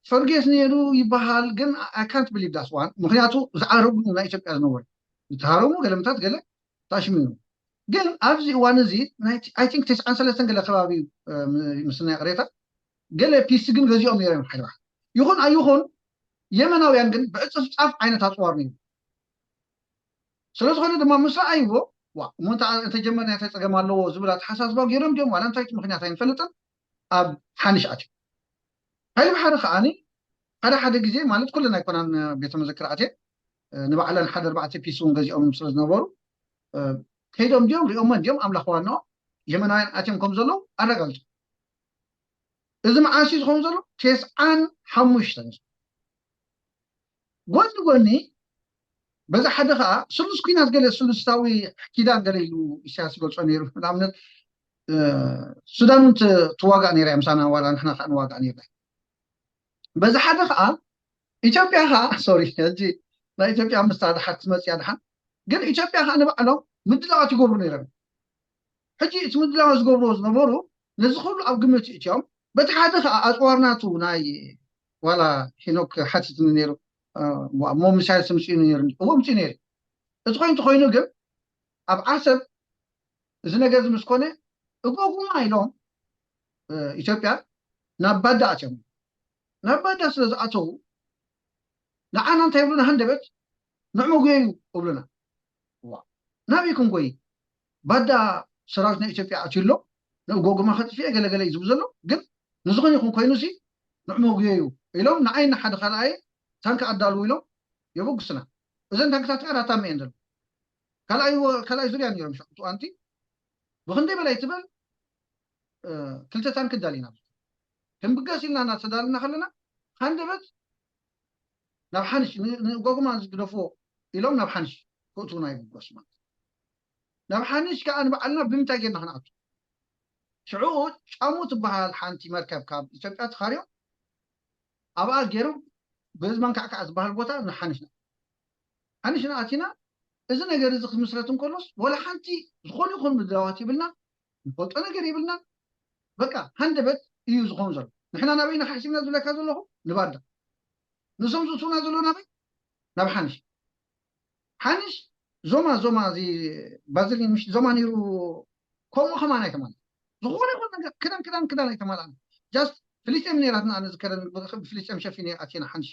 ፈርጌስ ነይሩ ይበሃል ግን I can't believe that one ምክንያቱ ዝዓረቡ ናይ ኢትዮጵያ ዝነበሩ ዝተሃረሙ ገለምታት ገለ ታሽሚኑ ግን ኣብዚ እዋን እዚ I think ተስዓን ሰለስተን ገለ ከባቢ ምስናይ ቅሬታ ገለ ፒስ ግን ገዚኦም ነይሮም ሓይሊ ባሕሪ ይኹን ኣይኹን የመናውያን ግን ብዕፅፍፃፍ ዓይነት ኣፅዋር ነይሩ ስለዝኾነ ድማ ምስ ረኣይዎ ዋ እሞ እንተ እንተጀመርና እንታይ ፀገም ኣለዎ ዝብል ኣተሓሳስባ ገይሮም ድዮም ዋላ እንታይ ምክንያት ኣይንፈልጥን ኣብ ሓንሽ ኣትዮም ሓይሊ ባሕሪ ከዓኒ ሓደ ሓደ ግዜ ማለት ኩለን ኣይኮናን ቤተ መዘክር ኣትየን ንባዕለን ሓደ ኣርባዕተ ፒስ እውን ገዚኦም ስለ ዝነበሩ ከይዶም ድዮም ሪኦሞ ድዮም ኣምላኽ ዋናኦም የመናውያን ኣትዮም ከም ዘለዉ ኣረጋግፁ እዚ መዓስ እዩ ዝኸውን ዘሎ ቴስዓን ሓሙሽተን እዩ ጎኒ ጎኒ በዚ ሓደ ከዓ ስሉስ ኩናት ገለ ስሉስታዊ ኪዳን ገለ ኢሉ ኢሳያስ ይገልፆ ነይሩ ንኣብነት ሱዳን እውን ትዋጋእ ነይራ ምሳና ዋላ ንሕና ከዓ ንዋጋእ ነይርና በዚ ሓደ ከዓ ኢትዮጵያ ከዓ ሶሪ ሕጂ ናይ ኢትዮጵያ ምስታ ድሓር ክትመፅያ ድሓን ግን ኢትዮጵያ ከዓ ንባዕሎም ምድላዋት ይገብሩ ነይሮም ሕጂ እቲ ምድላዋት ዝገብርዎ ዝነበሩ ነዚ ኩሉ ኣብ ግምት እትዮም በቲ ሓደ ከዓ ኣፅዋርናቱ ናይ ዋላ ሄኖክ ሓቲትኒ ነይሩ እሞ ምሳይል ስምፅኡ ነይሩ እዎ ምፅኡ ነይሩ እቲ ኮይኑ ተኮይኑ ግን ኣብ ዓሰብ እዚ ነገር እዚ ምስ ኮነ እጎጉማ ኢሎም ኢትዮጵያ ናብ ባዳ ኣትዮም ናብ ባዳ ስለ ዝኣተዉ ንዓና እንታይ ይብሉና ሃንደበት ንዕመጉየዩ እብሉና ናበይ ክንጎይ ባዳ ሰራዊት ናይ ኢትዮጵያ ኣትዩ ኣሎ ንእጎጉማ ከጥፍኤ ገለገለ እዩ ዝብል ዘሎ ግን ንዝኾነ ይኹን ኮይኑ ሲ ንዕመጉየዩ ኢሎም ንዓይ ንሓደ ካልኣየ ታንክ ኣዳልዉ ኢሎም የበግሱና እዘን ታንክታት ከዓ ራታመ እየን ዘሎ ካልኣይ ዙርያ ነይሮም ሸቱ ኣንቲ ብክንደይ በላይ ትበል ክልተ ታንክ ኣዳሊና ክንብገስ ኢልና እናተዳልና ከለና ሃንደበት ናብ ሓንሽ ንጎጉማ ዝግደፍዎ ኢሎም ናብ ሓንሽ ክእትውና ይብገሱ ማለት ናብ ሓንሽ ከዓ ንባዕልና ብምንታይ ጌርና ክንኣቱ ሽዑ ጫሙ ትበሃል ሓንቲ መርከብ ካብ ኢትዮጵያ ተኻርዮም ኣብኣ ገይሮም በዚ መንካዕካዕ ዝበሃል ቦታ ንሓንሽ ሓንሽ ንኣቲና እዚ ነገር እዚ ክምስረት እንከሎስ ወላ ሓንቲ ዝኾነ ይኹን ምድላዋት ይብልና ንፈልጦ ነገር የብልናን በቃ ሃንደበት እዩ ዝኸውን ዘሎ ንሕና ናበይና ሓሲብና ዝብለካ ዘለኹ ንባዳ ንሶም ዝእትውና ዘሎ ናበይ ናብ ሓንሽ ሓንሽ ዞማ ዞማ እዚ ባዝሊን ምሽ ዞማ ነይሩ ከምኡ ከማን ኣይተማልኣን ዝኾነ ይኹን ነገር ክዳን ክዳን ክዳን ኣይተማልኣን just ፍሊስጤም ነይራትና ኣነ ዝከረን ብፍሊስጤም ሸፊነ ኣትየና ሓንሽ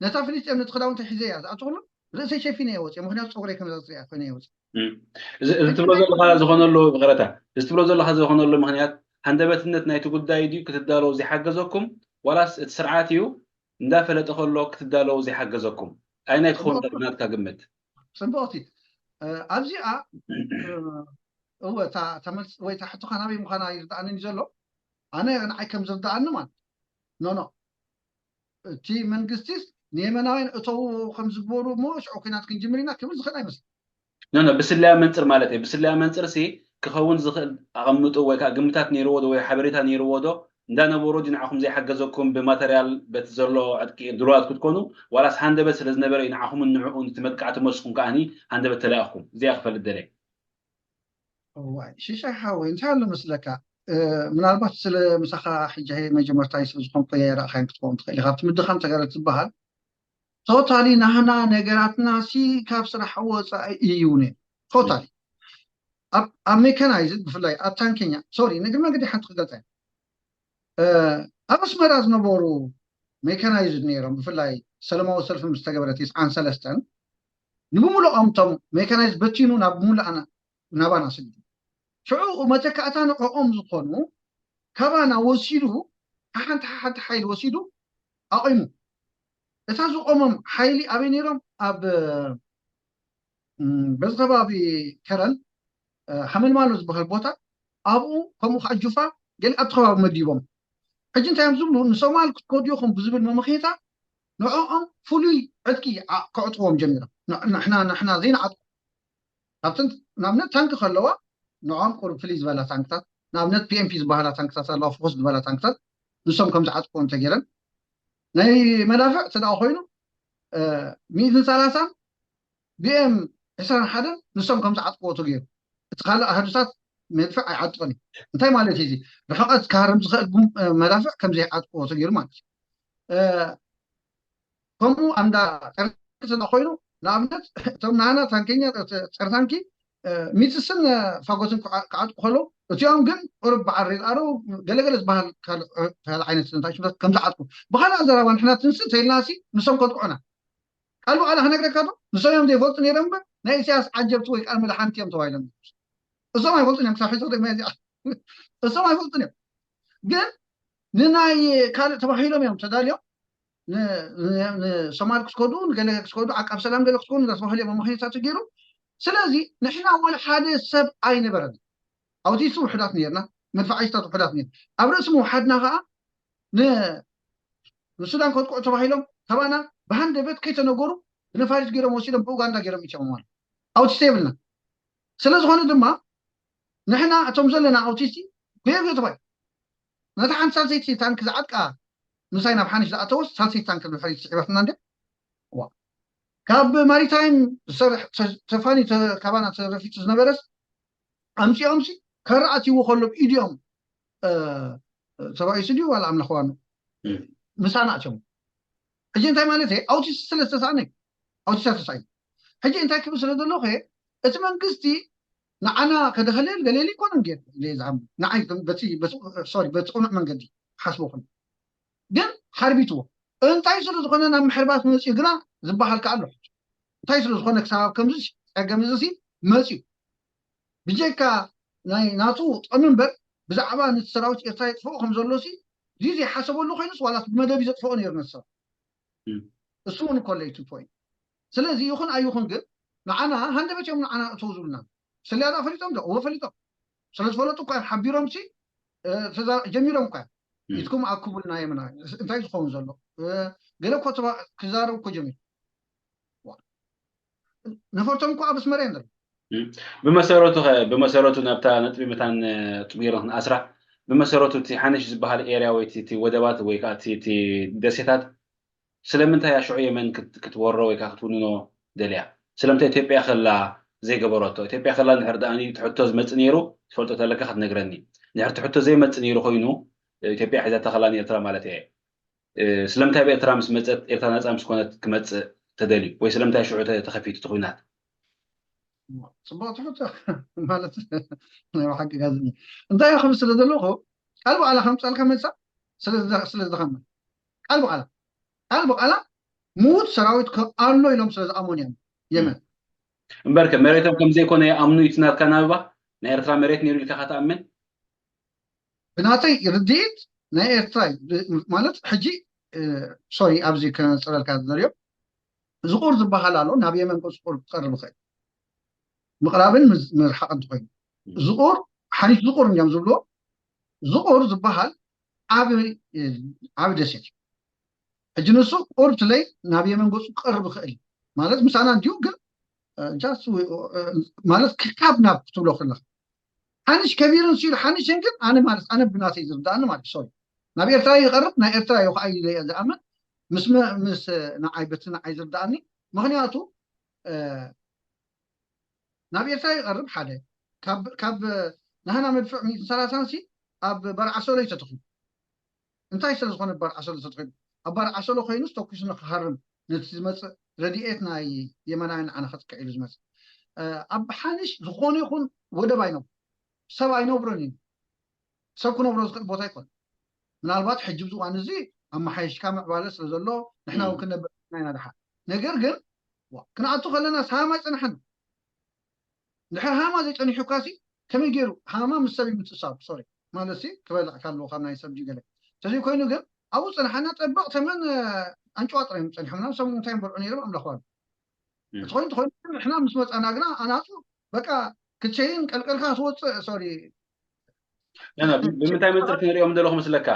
ነታ ፍሊስጤም ነቲ ክዳውንቲ ሒዘ እያ ዝኣተኹሉ ርእሰይ ሸፊነ እየ ወፅየ ምክንያቱ ፀጉረይ ከም ዘፅርያ ኮይነ እየ ወፅየ እዚ ትብሎ ዘለካ ዝኾነሉ ይቕረታ እዚ ትብሎ ዘለካ ዝኾነሉ ምክንያት ሃንደበትነት ናይቲ ጉዳይ ድዩ ክትዳለዉ ዝሓገዘኩም ዋላስ እቲ ስርዓት እዩ እንዳፈለጠ ከሎ ክትዳለዉ ዝሓገዘኩም ኣይ ናይ ትኸውን ናትካ ግምት ፅቡቅቲ ኣብዚኣ እወ እታ እታ መልስ ወይ እታ ሕቶኻ ናበይ ምዃና ይርድኣንን እዩ ዘሎ። ኣነ ንዓይ ከም ዝርድኣኒ ማለት ኖ ኖ እቲ መንግስቲስ ንየመናውያን እተው ከም ዝግበሩ እሞ ሽዑ ኩናት ክንጅምር ኢና ክብል ዝኽእል ኣይመስል ኖ ኖ ብስለያ መንፅር ማለት እዩ። ብስለያ መንፅር ሲ ክኸውን ዝኽእል ኣቐምጡ ወይ ከዓ ግምታት ነይርዎ ዶ ወይ ሓበሬታ ነይርዎ ዶ እንዳነበሮ ዲ ንዓኹም ዘይሓገዘኩም ብማተርያል በቲ ዘሎ ዕጥቂ ድሩዋት ክትኮኑ ዋላስ ሃንደበት ስለ ዝነበረ እዩ ንዓኹምን ንዕኡን እቲ መጥቃዕቲ መስኹም ከዓኒ ሃንደበት ተለኣኹም እዚኣ ክፈልጥ ደለ እዋይ ሽሻይ ሓወይ እንታይ ኣሎ መስለካ ምናልባት ስለ ምሳኻ ሕጂ መጀመርታይ ስለ ዝኾንኩ የረእኻይን ክትኸውን ትኽእል ኢኻ ኣብቲ ምድኻም ተጋደልቲ ዝበሃል ቶታሊ ናህና ነገራትና ሲ ካብ ስራሕ ወፃኢ እዩ ነ ቶታሊ ኣብ ሜካናይዝድ ብፍላይ ኣብ ታንከኛ ሶሪ ንግር መንገዲ ሓንቲ ክገልፃ ኣብ ኣስመራ ዝነበሩ ሜካናይዝድ ነይሮም ብፍላይ ሰለማዊ ሰልፊ ምስ ተገበረ ትስዓን ሰለስተን ንብሙሉኦም እቶም ሜካናይዝድ በቲኑ ናብ ሙሉእ ናባና ስጊዱ ሽዑ መተካእታ ንዕኦም ዝኾኑ ካባና ወሲዱ ሓንቲ ሓንቲ ሓይሊ ወሲዱ ኣቂሙ እታ ዝቆሞም ሓይሊ ኣበይ ነይሮም ኣብ በዚ ከባቢ ከረን ሓመልማሎ ዝበሃል ቦታ ኣብኡ ከምኡ ከዓ ጁፋ ገለ ኣብቲ ከባቢ መዲቦም ሕጂ እንታይ እዮም ዝብሉ ንሶማል ክትከዱ ኢኹም ብዝብል መመኽንያታ ንዕኦም ፍሉይ ዕጥቂ ከዕጥዎም ጀሚሮም ንሕና ንሕና ዘይንዓጥቁ ኣብተን ንኣብነት ታንኪ ከለዋ ንዕኦም ቁሩብ ፍልይ ዝበላ ታንክታት ንኣብነት ፒኤምፒ ዝበሃላ ታንክታት ኣለዋ ፍኹስ ዝበላ ታንክታት ንሶም ከም ዝዓጥቅዎም ተገይረን ናይ መዳፍዕ እቲ ደኣ ኮይኑ ሚእትን ሰላሳን ቢኤም ዕስራን ሓደን ንሶም ከም ዝዓጥቅዎ ተገይሩ እቲ ካልእ ኣሃዱታት መድፍዕ ኣይዓጥቅን እዩ እንታይ ማለት እዩ ርሕቀት ክሃርም ዝኽእል መዳፍዕ ከም ዘይዓጥቅዎ ተገይሩ ማለት እዩ ከምኡ ኣንዳ ጠርቂ ስለ ኮይኑ ንኣብነት እቶም ናና ታንከኛ ፀርታንኪ ሚፅስን ፋጎትን ክዓጥቁ ከለዉ እቲኦም ግን ቁርብ በዓል ሬድኣሮ ገለገለ ዝበሃል ካልእ ዓይነት እንታይ ሽፍታት ከም ዝዓጥቁ ብካልእ ኣዘራባ ንሕና ትንስእ ተይልና ሲ ንሶም ከጥቅዑና ቃል ብዓላ ክነግረካ ዶ ንሶም እዮም ዘይፈልጡ ነይሮም እምበር ናይ ኢሳያስ ዓጀብቲ ወይ ከዓ መድሓንቲ እዮም ተባሂሎም እሶም ኣይፈልጡን እዮም ክሳብ ሕዚ እዚኣ እሶም ኣይፈልጡን እዮም ግን ንናይ ካልእ ተባሂሎም እዮም ተዳልዮም ንሶማል ክስከዱ ንገለ ክስከዱ ዓቃብ ሰላም ገለ ክስከዱ እንዳተባህሉ እዮም መመክንያታት ገይሩ ስለዚ ንሕና ወላ ሓደ ሰብ ኣይነበረን ኣውቲስት ውሕዳት ነርና መድፋዓይስታት ውሕዳት ነር ኣብ ርእሲ ምውሓድና ከዓ ንሱዳን ከጥቅዑ ተባሂሎም ካባና ብሃንደበት ከይተነገሩ ብነፋሪት ገይሮም ወሲዶም ብኡጋንዳ ገይሮም ኢትዮም ማለት ኣውቲስት የብልና ስለዝኾነ ድማ ንሕና እቶም ዘለና ኣውቲስቲ ጎየጎ ተባሂሉ ነታ ሓንቲ ሳልሰይቲ ታንክ ዝዓጥቃ ምሳይ ናብ ሓንሽ ዝኣተወስ ሳልሰይቲ ታንክ ድሕሪት ስዒባትና እንደ ካብ ማሪታይም ዝሰርሕ ተፋኒ ካባና ተረፊቱ ዝነበረስ ኣምፂኦምሲ ከረኣትይዎ ከሎ ኢዲኦም ተባኢሱ ድዩ ዋላ ኣምላኽ ዋኑ ምሳና ኣትዮም ሕጂ እንታይ ማለት ኣውቲስት ስለ ዝተሳእነ ኣውቲስት ተሳእነ ሕጂ እንታይ ክብል ስለ ዘለኹ እቲ መንግስቲ ንዓና ከደኸለል ገሌል ይኮነን ገይሩ ኢለ ዝኣምን ንዓይ በቲ ሶሪ በቲ ቅኑዕ መንገዲ ሓስቦ ኩን ግን ሓርቢትዎ እንታይ ስለ ዝኾነ ናብ ምሕርባት መፅኡ ግና ዝበሃል ከ ኣሎ እንታይ ስለ ዝኾነ ክሳብ ከምዚ ፀገም እዚ መፅኡ ብጀካ ናይ ናቱ ጥቕሚ እምበር ብዛዕባ ነቲ ሰራዊት ኤርትራ የጥፍኦ ከም ዘሎ እዚ ዘይሓሰበሉ ኮይኑስ ዋላስ ብመደብ ዘጥፍኦ ነይሩ ነቲ ሰራዊት እሱ እውን እኮ ለይቱ ፖይንት ስለዚ ይኹን ኣይኹን ግን ንዓና ሃንደበት እዮም ንዓና እተው ዝብሉና ስለያዳ ፈሊጦም ዶ እወ ፈሊጦም ስለዝፈለጡ እኳ እዮም ሓቢሮም ሲ ጀሚሮም እኳ ኢትኩም ኣክቡልና የምና እንታይ ዝኸውን ዘሎ ገለ እኮ ክዛረብ እኮ ጀሚሩ ነፈርቶም እኮ ኣብ ኣስመራ እዮም ዘለዉ ብመሰረቱ ብመሰረቱ ናብታ ነጥቢ መታን ጥሚሮ ክንኣስራ ብመሰረቱ እቲ ሓንሽ ዝበሃል ኤርያ ወይ እቲ ወደባት ወይ ከዓ እቲ ደሴታት ስለምንታይ እያ ሽዑ የመን ክትወሮ ወይ ከዓ ክትውንኖ ደልያ ስለምንታይ ኢትዮጵያ ከላ ዘይገበረቶ ኢትዮጵያ ከላ ንድሕር ደኣ ትሕቶ ዝመፅእ ነይሩ ትፈልጦ ተለካ ክትነግረኒ ንድሕር ትሕቶ ዘይመፅእ ነይሩ ኮይኑ ኢትዮጵያ ሒዛታ ከላ ንኤርትራ ማለት እየ ስለምንታይ ብኤርትራ ምስ መፀት ኤርትራ ነፃ ምስ ኮነት ክመፅእ ተደልዩ ወይ ስለምንታይ ሽዑ ተኸፊቱ እቲ ኩናት ፅቡቅ ትሕቶ ማለት ናይ ብሓቂ ጋዜጠኛ እንታይ ክብል ስለ ዘለኹ ቃል ብቃላ ከምፀልካ መልሳ ስለ ዝደኸመ ቃል ብቃላ ቃል ብቃላ ምዉት ሰራዊት ኣሎ ኢሎም ስለ ዝኣመኑ እዮም የመን እምበርከ መሬቶም ከም ዘይኮነ ይኣምኑ እዩ ናትካ ናብባ ናይ ኤርትራ መሬት ነይሩ ኢልካ ትኣምን ብናተይ ርድኢት ናይ ኤርትራ ማለት ሕጂ ሶሪ ኣብዚ ክነፅረልካ ዝደልዮ ዝቁር ዝበሃል ኣሎ ናብ የመን ቁፅቁር ክቀርብ ይኽእል ምቕራብን ምርሓቕን ትኮይኑ ዝቑር ሓኒሽ ዝቑር እዮም ዝብልዎ። ዝቑር ዝበሃል ዓቢ ዓቢ ደሴት እዩ። ሕጂ ንሱ ቁርብ ትለይ ናብ የመን ገጹ ክቐርብ ይኽእል እዩ። ማለት ምሳና እንዲሁ ግን እ፣ just ዊ- እ፣ ማለት ክካብ ናብ ክትብሎ ከለካ ሓንሽ ከቢርን ሲሉ ሓንሽን ግን ኣነ ማለት ኣነ ብናተይ ዝርዳእኒ ማለት ሶሪ ናብ ኤርትራ ይቐርብ ናይ ኤርትራ እዩ ከዓ ኢለ እየ ዝኣምን ምስ መ- ምስ ንዓይ በቲ ንዓይ ዝርዳእኒ ምክንያቱ እ፣ ናብ ኤርትራ ይቐርብ ሓደ ካብ ካብ ናህና መድፍዕ ሚእትን ሰላሳን ሲ ኣብ በርዓሶሎ እዩ ተተኺሉ እንታይ ስለ ዝኾነ ኣብ በርዓሶሎ ተተኺሉ ኣብ በርዓሶሎ ኮይኑ ተኩሱ ንክሃርም ነቲ ዝመፅእ ረድኤት ናይ የመናውያን ንዓና ከጥቅዕ ኢሉ ዝመፅእ ኣብ ሓንሽ ዝኾነ ይኹን ወደብ ኣይነብሩ ሰብ ኣይነብሮን እዩ ሰብ ክነብሮ ዝኽእል ቦታ ኣይኮነ ምናልባት ሕጂ ብዝዋን እዚ ኣመሓይሽካ ምዕባለ ስለ ዘሎ ንሕና እውን ክነብር ኢና ድሓ ነገር ግን ክንኣቱ ከለና ሳማ ይፅንሐና ድሕር ሃማ ዘይፀኒሑ ካሲ ከመይ ገይሩ ሃማ ምስ ሰብ ይምትእሳብ ሶሪ ማለት ሲ ክበልዕ ካለዎ ካብ ናይ ሰብ ገለ ተዘይ ኮይኑ ግን ኣብኡ ፀንሓና ጠበቕ ተመን ኣንጭዋ ጥራይ ፀኒሖምና ሰብ እንታይ ንበልዑ ነይሮም ኣምላኽ ባሉ እቲ ኮይኑ ተኮይኑ ንሕና ምስ መፃና ግና ኣናፁ በቃ ክትሸይን ቀልቀልካ ክትወፅእ ሶሪ ብምንታይ መንፅር ክንሪኦም እንደለኹ መስለካ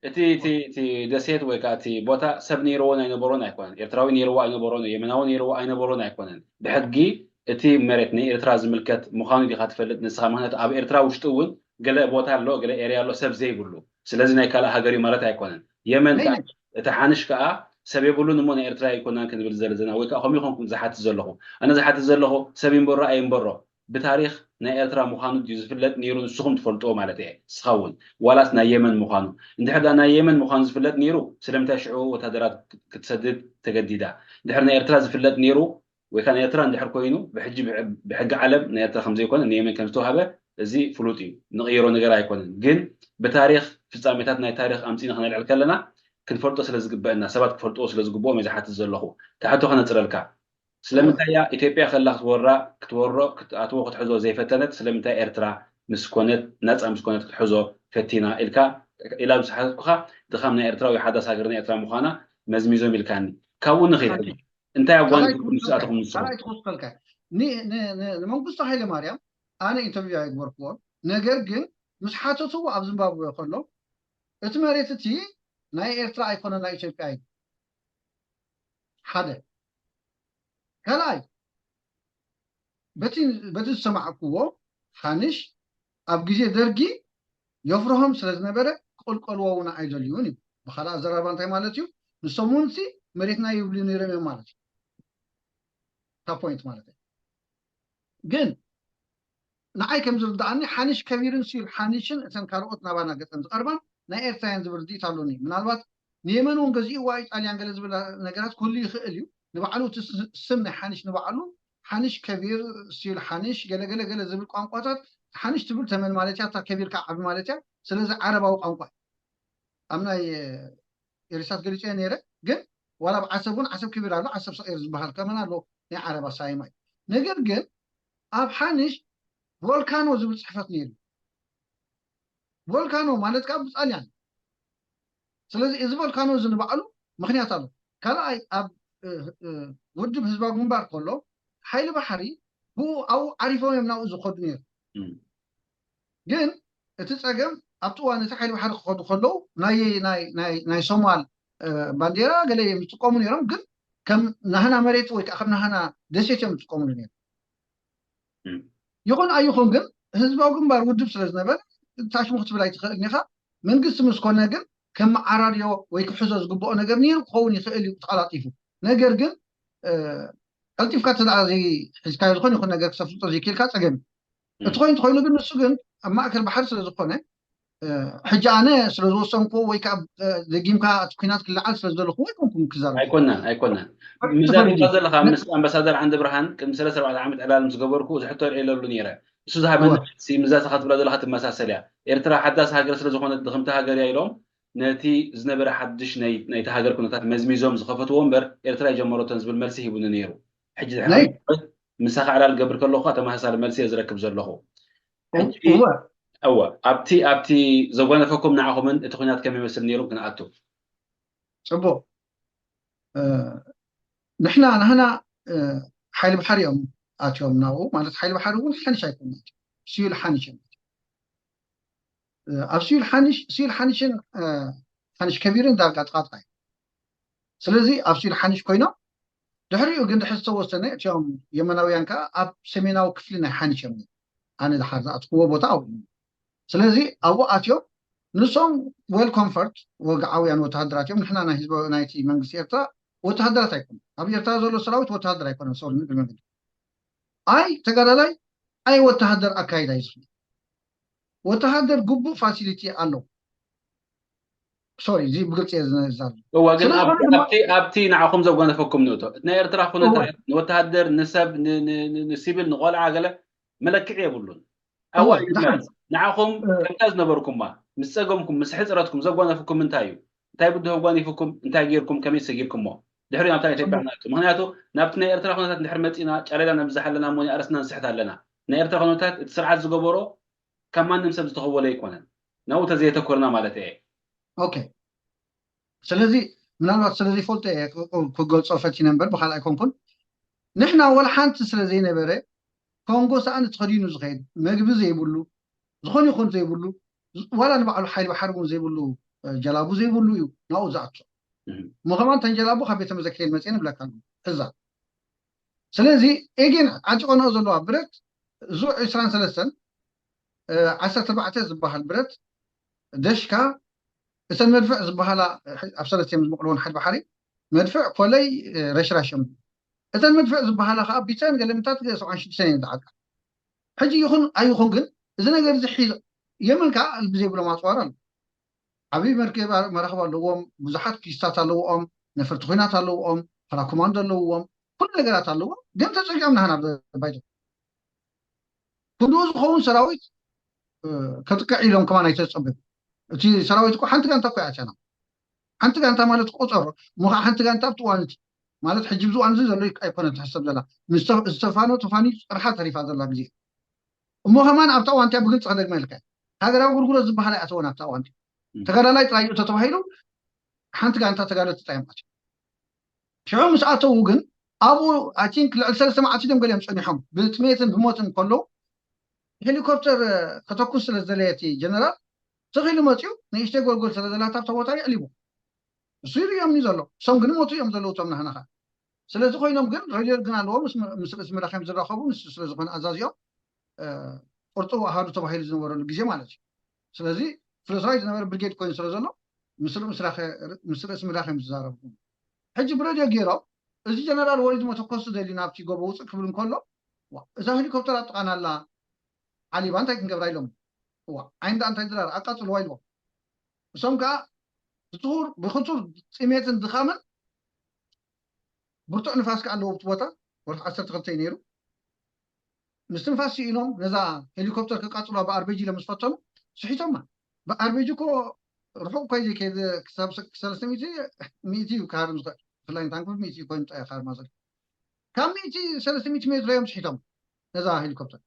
እቲ እቲ እቲ ደሴት ወይ ከዓ እቲ ቦታ ሰብ ነይርዎን ኣይነበሮን ኣይኮነን ኤርትራዊ ነይርዎ ኣይነበሮን የመናዊ ነይርዎ ኣይነበሮን ኣይኮነን ብሕጊ እቲ መሬት ናይ ኤርትራ ዝምልከት ምዃኑ ዲኻ ትፈልጥ ንስኻ ምክንያቱ ኣብ ኤርትራ ውሽጢ እውን ገለ ቦታ ኣሎ ገለ ኤርያ ኣሎ ሰብ ዘይብሉ ስለዚ ናይ ካልእ ሃገር እዩ ማለት ኣይኮነን የመን ከዓ እቲ ሓንሽ ከዓ ሰብ የብሉን እሞ ናይ ኤርትራ ኣይኮናን ክንብል ዘለና ወይ ከዓ ከምኡ ይኾንኩም ዝሓትት ዘለኹ ኣነ ዝሓትት ዘለኹ ሰብ ይንበሮ ኣይንበሮ ብታሪኽ ናይ ኤርትራ ምዃኑ ድዩ ዝፍለጥ ነይሩ ንስኹም ትፈልጥዎ ማለት እየ ንስኻ እውን ዋላስ ናይ የመን ምዃኑ እንድሕር ዳ ናይ የመን ምዃኑ ዝፍለጥ ነይሩ ስለምንታይ ሽዑ ወታደራት ክትሰድድ ተገዲዳ እንድሕር ናይ ኤርትራ ዝፍለጥ ነይሩ ወይ ከዓ ናይ ኤርትራ እንድሕር ኮይኑ ብሕጂ ብሕጊ ዓለም ናይ ኤርትራ ከምዘይኮነ ንየመን ከም ዝተዋሃበ እዚ ፍሉጥ እዩ ንቕይሮ ነገር ኣይኮነን ግን ብታሪኽ ፍፃሜታት ናይ ታሪኽ ኣምፂና ክነልዕል ከለና ክንፈልጦ ስለ ዝግበአና ሰባት ክፈልጥዎ ስለ ዝግብኦም እየ ዝሓትት ዘለኹ ታሕቶ ከነፅረልካ ስለምንታይ እያ ኢትዮጵያ ከላ ክትወራ ክትወሮ ክትኣትዎ ክትሕዞ ዘይፈተነት ስለምንታይ ኤርትራ ምስ ኮነት ናፃ ምስ ኮነት ክትሕዞ ፈቲና ኢልካ ኢላ ምስ ሓተትኩኻ ድኻም ናይ ኤርትራ ወይ ሓዳስ ሃገር ናይ ኤርትራ ምዃና መዝሚዞም ኢልካኒ ካብኡ ንኽእል ሕጂ እንታይ ኣጓኒትኩም ምስኣትኹም ንስኹም ንመንግስቱ ሃይለ ማርያም ኣነ ኢንተርቪው ኣይግበርክዎን ነገር ግን ምስ ሓተትዎ ኣብ ዝምባብወ ከሎ እቲ መሬት እቲ ናይ ኤርትራ ኣይኮነ ናይ ኢትዮጵያ እዩ ሓደ ካልኣይ በቲ ዝሰማዕክዎ ሓንሽ ኣብ ግዜ ደርጊ የፍርሆም ስለ ዝነበረ ክቕልቀልዎ እውን ኣይደልዩን እዩ ብካልእ ኣዘራርባ እንታይ ማለት እዩ ንሶም እውን ሲ መሬትና ይብሉ ነይሮም እዮም ማለት እዩ እታ ፖይንት ማለት እዩ ግን ንዓይ ከም ዝርድኣኒ ሓንሽ ከቢርን ስዩል ሓንሽን እተን ካልኦት ናባና ገፀን ዝቐርባን ናይ ኤርትራውያን ዝብል ርድኢት ኣሎኒ ምናልባት ንየመን እውን ገዚእዋ እዩ ጣልያን ገለ ዝብል ነገራት ክህሉ ይኽእል እዩ ንባዕሉ እቲ ስም ናይ ሓንሽ ንባዕሉ ሓንሽ ከቢር ስዩል ሓንሽ ገለገለ ገለ ዝብል ቋንቋታት ሓንሽ ትብል ተመን ማለት እያ እታ ከቢር ከዓ ዓቢ ማለት እያ ስለዚ ዓረባዊ ቋንቋ እዩ ኣብ ናይ ኤሪሳት ገሊፀ ነይረ ግን ዋላ ኣብ ዓሰብ እውን ዓሰብ ክቢር ኣሎ ዓሰብ ሰቂር ዝበሃል ከመን ኣሎ ናይ ዓረብ ኣሳይማ እዩ ነገር ግን ኣብ ሓንሽ ቮልካኖ ዝብል ፅሕፈት ነይሩ ቮልካኖ ማለት ከዓ ብጣልያን ስለዚ እዚ ቮልካኖ እዚ ንባዕሉ ምክንያት ኣሎ ካልኣይ ኣብ ውድብ ህዝባዊ ግንባር ከሎ ሓይሊ ባሕሪ ብኡ ኣብኡ ዓሪፎም እዮም ናብኡ ዝኸዱ ነይሩ ግን እቲ ፀገም ኣብቲ እዋን እቲ ሓይሊ ባሕሪ ክኸዱ ከለዉ ናይ ሶማል ባንዴራ ገለ እዮም ዝጥቀሙ ነይሮም ግን ከም ናህና መሬት ወይ ከዓ ከም ናህና ደሴት እዮም ዝጥቀሙሉ ነይሩ ይኹን ኣይኹን ግን ህዝባዊ ግንባር ውድብ ስለ ዝነበረ ታሽሙ ክትብል ኣይትኽእል ኢኻ መንግስቲ ምስ ኮነ ግን ከመዓራርዮ ወይ ክሕዞ ዝግብኦ ነገር ነይሩ ክኸውን ይኽእል እዩ ተቐላጢፉ ነገር ግን ቀልጢፍካ ተዳ ሒዝካዮ ዝኾነ ይኹን ነገር ክሰፍልጦ ዘይክእልካ ፀገም እዩ እቲ ኮይኑ ተኮይኑ ግን ንሱ ግን ኣብ ማእከል ባሕሪ ስለ ዝኾነ ሕጂ ኣነ ስለ ዝወሰንኩ ወይ ከዓ ደጊምካ እቲ ኩናት ክለዓል ስለ ዝደለኹ ኣይኮንኩም ክዛረብ ኣይኮናን ኣይኮናን ምዛሪባ ዘለካ ምስ ኣምባሳደር ዓንዲ ብርሃን ቅድሚ ሰለስተ ኣርባዕተ ዓመት ዕላል ምስ ገበርኩ ዝሕቶ ልዒለሉ ነይረ እሱ ዝሃበኒ መልሲ ምዛትኻ ትብላ ዘለካ ትመሳሰል እያ ኤርትራ ሓዳስ ሃገር ስለ ዝኾነት ድኽምቲ ሃገር እያ ኢሎም ነቲ ዝነበረ ሓድሽ ናይቲ ሃገር ኩነታት መዝሚዞም ዝኸፈትዎ እምበር ኤርትራ የጀመረቶን ዝብል መልሲ ሂቡኒ ነይሩ ሕጂ ድሕሪ ምሳኻ ዕላል ገብር ከለኹ ተመሳሳሊ መልሲ እየ ዝረክብ ዘለኹ እወ ኣብቲ ኣብቲ ዘጓነፈኩም ንዓኹምን እቲ ኩናት ከመይ ይመስል ነይሩ ክንኣቱ ፅቡቅ ንሕና ናህና ሓይሊ ባሕሪ እዮም ኣትዮም ናብኡ ማለት ሓይሊ ባሕሪ እውን ሓንሽ ኣይኮኑ ኣትዮም ስዩል ሓንሽ እዮም። ኣብ ስዩል ሓንሽ ስዩል ሓንሽን ሓንሽ ከቢርን ዳርጋ ጥቓጥቃ እዩ። ስለዚ ኣብ ስዩል ሓንሽ ኮይኖም ድሕሪኡ ግን ድሕሪ ዝተወሰነ እቲኦም የመናውያን ከዓ ኣብ ሰሜናዊ ክፍሊ ናይ ሓንሽ እዮም። ኣነ ድሓር ዝኣትክዎ ቦታ ኣብኡ እዩ። ስለዚ ኣብኡ ኣትዮም ንሶም ዌል ኮንፈርት ወግዓውያን ወተሃደራት እዮም። ንሕና ናይ ህዝቢ ናይቲ መንግስቲ ኤርትራ ወተሃደራት ኣይኮኑ። ኣብ ኤርትራ ዘሎ ሰራዊት ወተሃደር ኣይኮነን። ሶሪ ንግሪ መንገዲ ኣይ ተጋዳላይ ኣይ ወተሃደር ኣካይዳ እዩ ዝኽእል። ወተሃደር ግቡእ ፋሲሊቲ ኣለዎ። ሶሪ እዚ ብግልፂ እየ ዝዛረብ። እዋ ግን ስለዚ ኣብቲ ዝኾነ ድማ ኣብቲ ኣብቲ ንዓኹም ዘጓነፈኩም ንእቶ እቲ ናይ ኤርትራ ኩነታት ንወተሃደር ንሰብ ን- ን- ን- ንሲቪል ንቆልዓ ገለ መለክዒ የብሉን። ኣዋ እዋ ይመን ደሓን ንዓኹም እ፣ ከምታ ዝነበርኩማ ምስ ፀገምኩም ምስ ሕፅረትኩም ዘጓነፍኩም እንታይ እዩ? እንታይ ብድሆ ጓኒፍኩም? እንታይ ገይርኩም? ከመይ ሰጊርኩሞ? ድሕሪ ናብታ ኢትዮጵያ ጽቡቅ ክነእቱ። ምክንያቱ ናብቲ ናይ ኤርትራ ኩነታት እንድሕር መፂና ጨሌላ ነብዛሕ ኣለና እሞ ንኣርእስትና ንስሕት ኣለና። ናይ ኤርትራ ኩነታት እቲ ስርዓት ዝገበሮ ካብ ማንም ሰብ ዝተኸወለ ኣይኮነን። ናብኡ ተዘየተኮርና ማለት እየ። ኦኬ። ስለዚ ምናልባት ስለ ዘይፈልጦ እየ ክ- ክ- ክገልጾ ፈቲነ እምበር ብካልእ ኣይኮንኩን። ንሕና ወላ ሓንቲ ስለ ዘይነበረ ኮንጎ ሰኣን ተኸዲኑ ዝኸይድ መግቢ ዘይብሉ ዝኾነ ይኹን ዘይብሉ ዝ- ዋላ ንባዕሉ ሓይሊ ባሕሪ እውን ዘይብሉ እ፣ ጀላቡ ዘይብሉ እዩ ናብኡ ዝኣቱ። እም። እሞ ከማን ተን ጀላቡ ካብ ቤተ መዘክሬን መፅኤን ይብለካ ኣሎ። እዛ ስለዚ ኤጌን ዓጢቆንኦ ዘለዋ ብረት ዙዕ ዕስራን ሰለስተን እ፣ ዓሰርተ ኣርባዕተ ዝበሃል ብረት ደሽካ እተን መድፍዕ ዝበሃላ እ፣ ኣብ ሰለስተ እዮም ዝምቕልወን ሓደ ባሕሪ መድፍዕ ኮለይ እ፣ ረሽራሽ እዮም። እተን መድፍዕ ዝበሃላ ከዓ ቢተን ገለምታት ሰብዓን ሽዱሽተን እየን ዝዓጥቃ። ሕጂ ይኹን ኣይኹን ግን እዚ ነገር እዚ ሒዞ የመን ከዓ ልቢ ዘይብሎም ኣፅዋር ኣሎ። ዓብዪ መርከብ መራኽብ ኣለዎም፣ ብዙሓት ፒስታት ኣለዎም፣ ነፈርቲ ኩናት ኣለዎም፣ ፓራኮማንዶ ኣለዎም፣ ኩሉ ነገራት ኣለዎም። ግን ተፀጊዖም ናህና ባይቶ ክንድኡ ዝኸውን ሰራዊት እ፣ ከጥቅዕ ኢሎም ከማን ኣይተፀበዩ። እቲ ሰራዊት እኮ ሓንቲ ጋንታ እኮ ኣትያና። ሓንቲ ጋንታ ማለት ቆፀሮ እሞ ከዓ ሓንቲ ጋንታ ኣብቲ እዋን እቲ ማለት ሕጂ ብዚ እዋን እዚ ዘሎ ኣይኮነ ትሕሰብ ዘላ ምስ ተ- ዝተፋኖ ተፋኒ ጥርሓ ተሪፋ ዘላ ግዜ እሞ ከማን ኣብታ እዋን እቲያ ብግልፂ ከደግመልካ ሃገራዊ ኣገልግሎት ዝበሃል ኣይኣተወን ኣብታ እዋን እቲያ እም። ተጋዳላይ ጥራይ እዩ ተተባሂሉ ሓንቲ ጋንታ ተጋደልቲ ጥራይ እዮም ኣትዮም ሽዑ ምስ ኣተዉ ግን ኣብኡ ኣይ ቲንክ ልዕሊ ሰለስተ መዓልቲ ድም ገሊኦም ፀኒሖም ብጥሜትን ብሞትን ከለዉ ሄሊኮፕተር ከተኩስ ስለ ዝደለየ እቲ ጀነራል ትኺሉ መፅኡ ንእሽተይ ጎልጎል ስለ ዘላታ ኣብታ ቦታ የዕሊቡ እሱ ይርእዮም እዩ ዘሎ እሶም ግን ሞቱ እዮም ዘለዉ እቶም ናህናኻ ስለዚ ኮይኖም ግን ሬድዮ ግን ኣለዎ ምስ ርእሲ ምራኽ እዮም ዝራኸቡ ንሱ ስለ ዝኾነ ኣዛዚኦም ቁርጡ ኣሃዱ ተባሂሉ ዝነበረሉ ግዜ ማለት እዩ ስለዚ ፍለስራይ ዝነበረ ብርጌድ ኮይኑ ስለ ዘሎ ምስ ርእሲ ምራኽ እዮም ዝዛረቡ ሕጂ ብሬድዮ ገይሮም እዚ ጀነራል ወሊድ መተኮሲ ደልዩ ናብቲ ጎቦ ውፅእ ክብል እንከሎ እዛ ሄሊኮፕተር ኣብ ጥቓና ኣላ ዓሊባ እንታይ ክንገብራ ኢሎም እዋ ዓይንዳ እንታይ ዝራር ኣቃፅልዋ ኢልዎም እሶም ከዓ ብፅሁር ብክቱር ጥሜትን ድኻምን ብርቱዕ ንፋስ ከዓ ኣለዎ ኣብቲ ቦታ ወርሒ ዓሰርተ ክልተ እዩ ነይሩ ምስትንፋስ ስኢኖም ነዛ ሄሊኮፕተር ከቃፅሉዋ ብኣርቤጅ ኢሎም ምስ ፈተኑ ስሒቶማ ብኣርቤጅ እኮ ርሑቕ እኳ ዘይከይደ ክሳብ ሰለስተ ሚእቲ ሚእቲ እዩ ክሃርም ዝኽእል ብፍላይ ታንክ ሚእቲ ኮይኑ ጥራይ ክሃርማ ዝኽእል ካብ ሚእቲ ሰለስተ ሚእቲ ሜትሮ እዮም ስሒቶም ነዛ ሄሊኮፕተር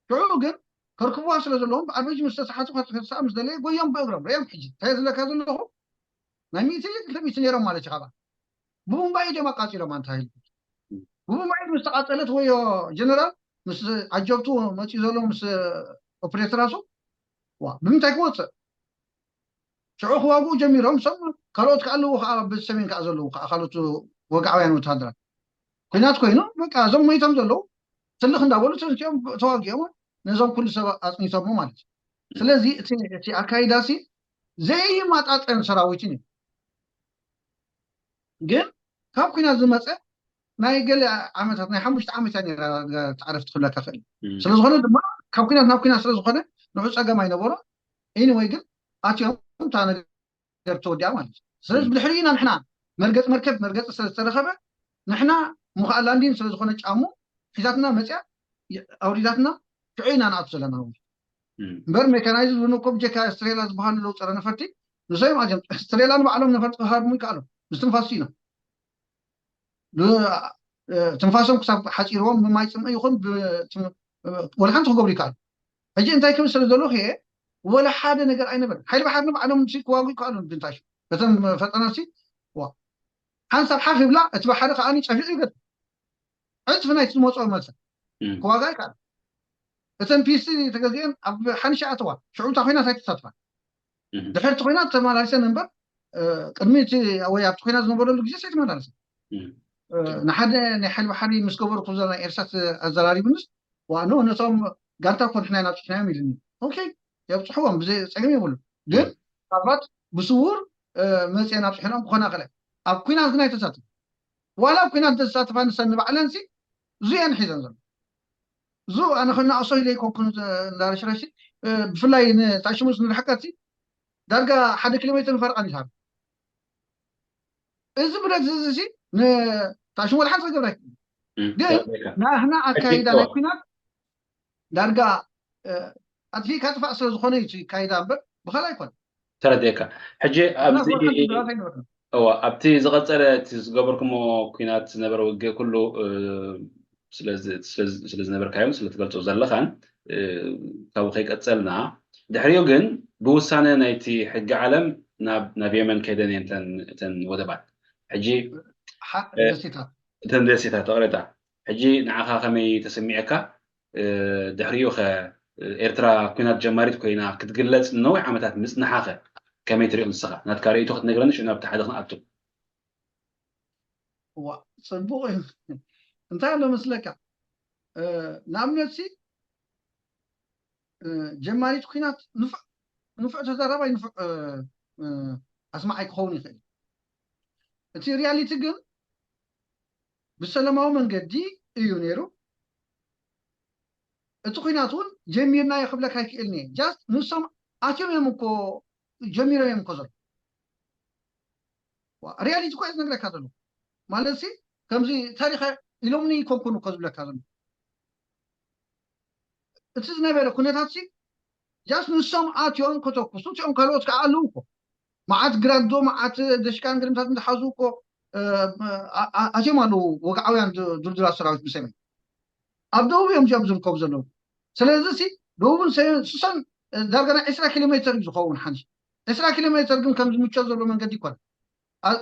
ሽዑ ግን ከርክብዋ ስለ ዘለዎም ብኣርቤጅ ምስ ተሰሓቱ ከርሳ ምስ ደለየ ጎዮም ብእግሮም ርኦም ሕጂ እንታይ ዝለካ ዘለኹ ናይ ሚእቲ ክልተ ሚእቲ ነይሮም ማለት እዩ ካባ ብቡምባ ኢዶም ኣቃፂሎም ኣንታ ሄሊኮፕተር ብቡምባ ኢድ ምስ ተቃፀለት ወዮ ጀነራል ምስ ዓጀብቱ መፂኡ ዘሎ ምስ ኦፕሬተር ራሱ ዋ ብምንታይ ክወፅእ ሽዑ ክዋግኡ ጀሚሮም እሶም ካልኦት ከዓ ኣለዉ ከዓ ኣብ ሰሜን ከዓ ዘለዉ ከዓ ካልኦት ወግዓውያን ወተሃደራት ኩናት ኮይኑ በቃ እዞም ሞይቶም ዘለዉ ትልኽ እንዳበሉ ተንቲኦም ተዋጊኦም ነዞም ኩሉ ሰብ ኣፅኒቶሞ ማለት እዩ ስለዚ እቲ ኣካይዳ ሲ ዘይማጣጠን ሰራዊትን እዩ ግን ካብ ኩናት ዝመፀ ናይ ገለ ዓመታት ናይ ሓሙሽተ ዓመት እያ ነራ ተዕረፍቲ ክብለካ ክእል ስለዝኾነ ድማ ካብ ኩናት ናብ ኩናት ስለዝኾነ ንዑ ፀገም ኣይነበሮ anyway ግን ኣትዮም እታ ነገር ተወዲኣ ማለት እዩ ስለዚ ብድሕሪ ኢና ንሕና መርገፂ መርከብ መርገፂ ስለዝተረኸበ ንሕና ሙኻእ ላንዲን ስለዝኾነ ጫሙ ሒዛትና መፅያ ኣውሪዳትና ሽዑ ኢና ንኣቱ ዘለና እምበር ሜካናይዝ ዝብሉ እኮ ብጀካ ስትሬላ ዝበሃሉ ኣለዉ ፀረ ነፈርቲ ንሶም እዮም ኣትዮም ስትሬላ ንባዕሎም ነፈርቲ ክሃርሙ ይከኣሉ ምስትንፋስ ኢና ትንፋሶም ክሳብ ሓፂርዎም ብማይ ፅምኢ ይኹን ወላ ሓንቲ ክገብሩ ይከኣሉ ሕጂ እንታይ ክብል ስለ ዘለኹ እየ ወላ ሓደ ነገር ኣይነበረን ሓይሊ ባሕሪ ንባዕሎም ክዋጉ ይከኣሉ ብንታሽ በተን ፈጠናሲ ሓንሳብ ሓፍ ይብላ እቲ ባሕሪ ከዓ ፀፊዑ ይገድ ዕፅፊ ናይቲ ዝመፅኦ መልሰ ክዋጋ ይከኣል እተን ፒሲ ተገዚአን ኣብ ሓንሻ ኣተዋ ሽዑ እታ ኮይናት ኣይተሳትፋ ድሕርቲ ኮይናት ተመላሊሰን እምበር ቅድሚ እቲ ወይ ኣብቲ ኮይናት ዝነበረሉ ግዜ ኣይተመላለሰን። ንሓደ ናይ ሓይሊ ባሕሪ ምስ ገበሩ ክብዘ ናይ ኤርሳት ኣዘራሪብንስ ዋኖ ነቶም ጋንታ ኮንሕና ኢና ኣብፅሕናዮም ኢልኒ። ኦኬ፣ የብፅሕዎም፣ ብዘይ ፀገም የብሉ። ግን ምናልባት ብስውር መፅአን ኣብፅሕናዮም ክኾና ክእል። ኣብ ኩናት ግን ኣይተሳተፉ። ዋላ ኣብ ኩናት እንተተሳተፋ ንሰን ንባዕለን ሲ እዙ እየን ሒዘን ዘሎ። እዙ ኣነ ከናእሶ ኢለ ይኮንኩን እንዳረሽረሽ ብፍላይ ንታሽሙስ ንርሕቀት ዳርጋ ሓደ ኪሎ ሜትር ንፈረቃ ይሃብ። እዚ ብረት እዚ ንታሽሙ ወላ ሓንቲ ክገብር ኣይክእልን። ግን ናህና ኣካይዳ ናይ ኩናት ዳርጋ ኣጥፊእካ ጥፋእ ስለ ዝኾነ እዩ ይካይዳ እምበር ብኻል ኣይኮነ። ተረዲእካ። ሕጂ ኣብቲ ዝቐፀለ እቲ ዝገበርኩሞ ኩናት ዝነበረ ውግእ ኩሉ ስለ ዝነበርካዮን ስለ ትገልፆ ዘለኻን ካብኡ ከይቀፀልና ድሕሪኡ ግን ብውሳነ ናይቲ ሕጊ ዓለም ናብ የመን ከይደን እየን እተን ወደባት። ሕጂ እተን ደሴታት ተቕሬታ ሕጂ ንዓኻ ከመይ ተሰሚዐካ? ድሕሪኡ ከ ኤርትራ ኩናት ጀማሪት ኮይና ክትግለጽ ንነዊሕ ዓመታት ምጽንሓኸ ከመይ ትሪኦ ንስኻ? ናትካ ርእይቶ ክትነግረኒ ሽዑ ናብቲ ሓደ ክንኣቱ። እዋ ጽቡቕ እዩ። እንታይ ኣሎ መስለካ? ንኣብነት ሲ ጀማሪት ኩናት ንፉዕ ተዛራባይ ንፉዕ ኣስማዓይ ክኸውን ይኽእል። እቲ ሪያሊቲ ግን ብሰላማዊ መንገዲ እዩ ነይሩ። እቲ ኩናት እውን ጀሚርናዮ ክብለካ ኣይክእልን እየ። ጃስት ንሶም ኣትዮም እዮም እኮ ጀሚሮም እዮም እኮ ዘሎ። ሪያሊቲ እኮ ዝነግረካ ዘሎ ማለት ሲ ከምዚ ታሪኸ ኢሎምኒ ይኮንኩን እኮ ዝብለካ ዘሎ። እቲ ዝነበረ ኩነታት ሲ ጃስት ንሶም ኣትዮም ከተኩሱ እቲኦም ካልኦት ከዓ ኣለዉ እኮ። መዓት ግራዶ መዓት ደሽቃን ግርምታት እንደሓዙ እኮ ኣትዮም ኣለዉ ወግዓውያን ድልዱላት ሰራዊት ብሰሜን ኣብ ደቡብ እዮም እዚኦም ዝርከቡ ዘለዉ። ስለዚ ሲ ደቡብን ሰሜን ስሶን ዳርጋ ናይ ዕስራ ኪሎ ሜትር እዩ ዝኸውን ሓንሽ ዕስራ ኪሎ ሜትር ግን ከም ዝምቸው ዘሎ መንገዲ ይኮነ።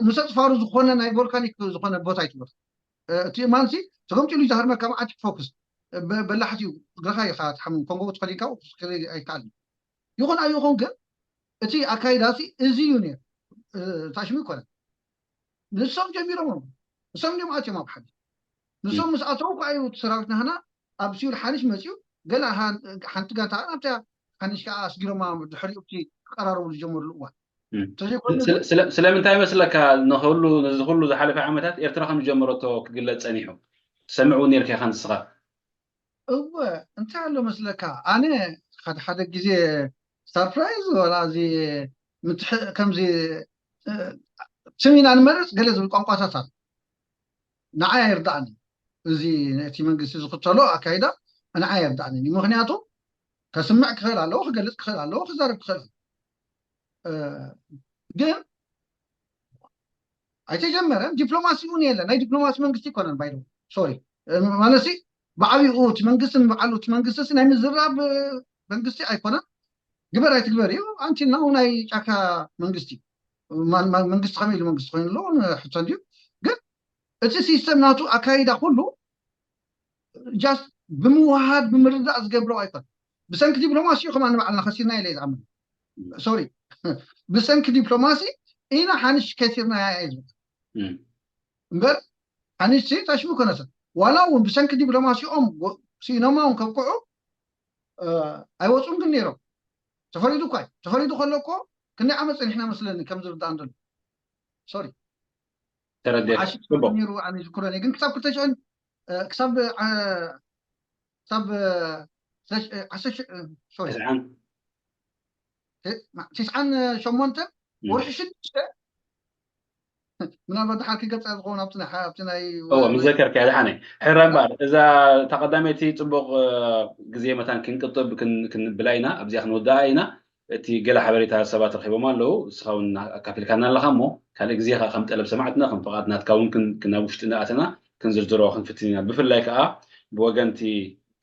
ንሰጥ ፋሩ ዝኾነ ናይ ቮልካኒክ ዝኾነ ቦታ ይትቦት እቲ ማንሲ ተገምጢሉ ይዛህርመካ መዓት ፎክስ በላሕት እዩ እግረኻ ኢኻ ትሓምም ኮንጎ ትኸዲንካ ኣይከኣል። ይኹን ኣይኹን ግን እቲ ኣካይዳ እዚ እዩ ነይሩ። ታሽሙ ይኮነ ንሶም ጀሚሮም እሶም እዮም ኣትዮም ኣብ ሓዲ ንሶም ምስ ኣተው ከዓ እዩ ሰራዊት ናህና ኣብ ሲውል ሓንሽ መፅኡ ገለ ሓንቲ ጋንታ ናብታ ሓንሽ ከዓ ኣስጊሮማ ድሕሪኡ እቲ ክቀራረቡ ዝጀመሩሉ እዋን ስለምንታይ መስለካ ንክሉ ነዚ ኩሉ ዝሓለፈ ዓመታት ኤርትራ ከም ዝጀመረቶ ክግለጽ ጸኒሑ ትሰምዕ እውን ነርካ ኢኻ ንስኻ እወ እንታይ ኣሎ መስለካ ኣነ ሓደ ሓደ ግዜ ሳርፕራይዝ ወላ እዚ ከምዚ ስም ኢና ንመርፅ ገለ ዝብል ቋንቋታት ኣሎ ንዓይ ኣይርዳእኒ እዚ እቲ መንግስቲ ዝኽተሎ ኣካይዳ ንዓይ ኣይርዳእኒ ምክንያቱ ከስምዕ ክኽእል ኣለዎ ክገልፅ ክኽእል ኣለዎ ክዛረብ ክኽእል ግን ኣይተጀመረን ዲፕሎማሲ እውን የለን ናይ ዲፕሎማሲ መንግስቲ ይኮነን ባይ ሶሪ ማለት ብዓብኡ እቲ መንግስቲ ንበዓሉ እቲ መንግስቲ ናይ ምዝራብ መንግስቲ ኣይኮነን ግበር ኣይትግበር እዩ ኣንቲ ናው ናይ ጫካ መንግስቲ መንግስቲ ከመይ ኢሉ መንግስቲ ኮይኑ ኣለዎ ሕቶ እንድዩ ግን እቲ ሲስተም ናቱ ኣካይዳ ኩሉ ጃስት ብምውሃድ ብምርዳእ ዝገብረው ኣይኮን ብሰንኪ ዲፕሎማሲ እዩ ከማ ንባዕልና ከሲርና ኢለ ዝኣምን ሶሪ ብሰንኪ ዲፕሎማሲ ኢና ሓንሽ ከሲርና እያ ዝብል እምበር ሓንሽ ታሽሙ ከነሰ ዋላ እውን ብሰንኪ ዲፕሎማሲኦም ሲኢኖማ እውን ከብቅዑ ኣይወፁን ግን ነይሮም ተፈሪዱ እኳ ተፈሪዱ ከሎ እኮ ክንደይ ዓመት ፀኒሕና መስለኒ ከም ዝርዳእ እንዘሎ ሶሪ ተረዲአ ዓሽር ጽቡቅ ነይሩ ኣነ ዝክሮ ግን ክሳብ ክልተ ሽሕን ክሳብ ክሳብ ዓሰርተ ሶሪ ተስዓን ትስዓን ሸሞንተ ወርሒ ሽዱሽተ ምናልባት ድሓር ክገፃ ዝኸውን ኣብቲ ናይ ኣብቲ ናይ እዎ ምዘከርካ ድሓነ ሕራ እምበኣር እዛ እታ ቀዳመይቲ ፅቡቅ ግዜ መታን ክንቅጥብ ክንብላ ኢና ኣብዚኣ ክንወድኣ ኢና እቲ ገለ ሓበሬታ ሰባት ረኪቦም ኣለዉ እስኻ እውን ኣካፊልካና ኣለካ እሞ ካልእ ግዜ ከዓ ከም ጠለብ ሰማዕትና ከም ፍቓድ ናትካ እውን ናብ ውሽጢ ንኣተና ክንዝርዝሮ ክንፍትን ኢና ብፍላይ ከዓ ብወገንቲ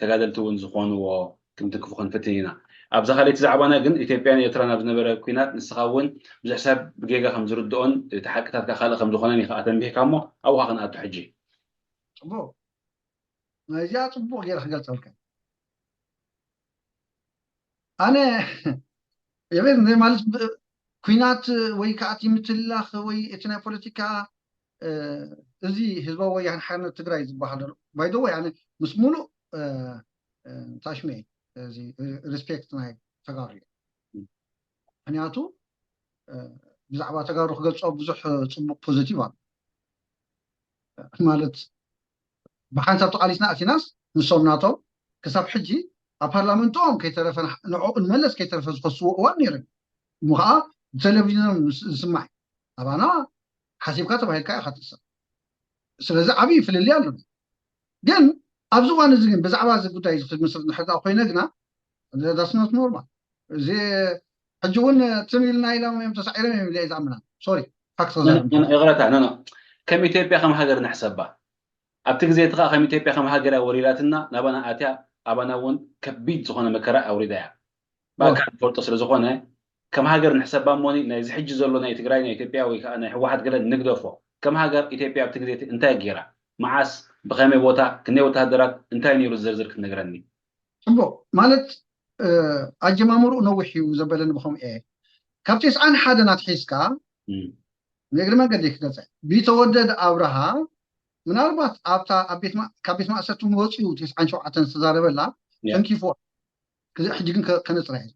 ተጋደልቲ እውን ዝኾንዎ ክንትንክፎ ክንፍትን ኢና ኣብዛ ካልኣይቲ ዛዕባና ግን ኢትዮጵያን ኤርትራን ኣብ ዝነበረ ኲናት ንስኻ እውን ብዙሕ ሰብ ብጌጋ ከም ዝርድኦን እቲ ሓቅታትካ ካልእ ከም ዝኾነን ኢኻ ኣተንቢህካ እሞ ኣብኡ ክንኣቱ ሕጂ ፅቡቅ ናይዚኣ ፅቡቅ ገይረ ክገልፀልካ ኣነ የቤት እንደ ማለት ብ- ኩናት ወይ ከኣቲ ምትላኽ ወይ እቲ ናይ ፖለቲካ እ፣ እዚ ህዝባዊ ወያነ ሓርነት ትግራይ ዝበሃል ዘሎ ባይደወይ ኣነ ምስ ሙሉእ እ፣ እ፣ ታሽመ እዚ ሪስፔክት ናይ ተጋሩ እዩ። ምክንያቱ እ፣ ብዛዕባ ተጋሩ ክገልፆ ብዙሕ ፅቡቅ ፖዚቲቭ ኣሎ። ማለት ብሓንሳብ ተቓሊስና ኣቲናስ ንሶም ናቶም ክሳብ ሕጂ ኣብ ፓርላመንትኦም ከይተረፈ ንዕኡ ንመለስ ከይተረፈ ዝኸስዎ እዋን ነይሩ። እሞ ከዓ ብቴሌቪዥኖም ዝስማዕ ኣባና ሓሲብካ ተባሂልካ ኢካ ትእሰር። ስለዚ ዓብዪ ፍልልይ ኣሎ። ግን ኣብዚ እዋን እዚ ግን ብዛዕባ እዚ ጉዳይ እዚ ክምስርት ንሕዳ ኮይነ ግና that's not normal። እዚ ሕጂ እውን ትም ኢልና ኢሎም እዮም ተሳዒሮም እዮም ኢለ ዝኣምና። ሶሪ ፋክት ተዛረብ ይቕረታ ኖ ከም ኢትዮጵያ ከም ሃገር ንሕሰባ ኣብቲ ግዜ እቲ ከዓ ከም ኢትዮጵያ ከም ሃገር ወሪዳትና ናባና ኣትያ ኣባና እውን ከቢድ ዝኾነ መከራ ኣውሪዳ እያ። ብኣካል ንፈልጦ ስለ ዝኾነ ከም ሃገር ንሕሰባ እሞኒ ናይዚ ሕጂ ዘሎ ናይ ትግራይ ናይ ኢትዮጵያ ወይ ከዓ ናይ ህወሓት ገለ ንግደፎ። ከም ሃገር ኢትዮጵያ ኣብቲ ግዜ እቲ እንታይ ገይራ፣ መዓስ፣ ብኸመይ ቦታ፣ ክንደይ ወታሃደራት፣ እንታይ ነይሩ ዝርዝር ክትነግረኒ? ፅቡቅ ማለት ኣጀማምርኡ ነዊሕ እዩ ዘበለኒ ብከምኡ እየ ካብ ቴስዓን ሓደን ኣትሒዝካ ንእግሪ መንገዲ ክገልፀ ቢተወደድ ኣብርሃ ምናልባት ኣብታ ካብ ቤት ማእሰርቲ ወፂኡ ቴስዓን ሸውዓተን ዝተዛረበላ ተንኪፎ ሕጂ ግን ከነፅራ እዩ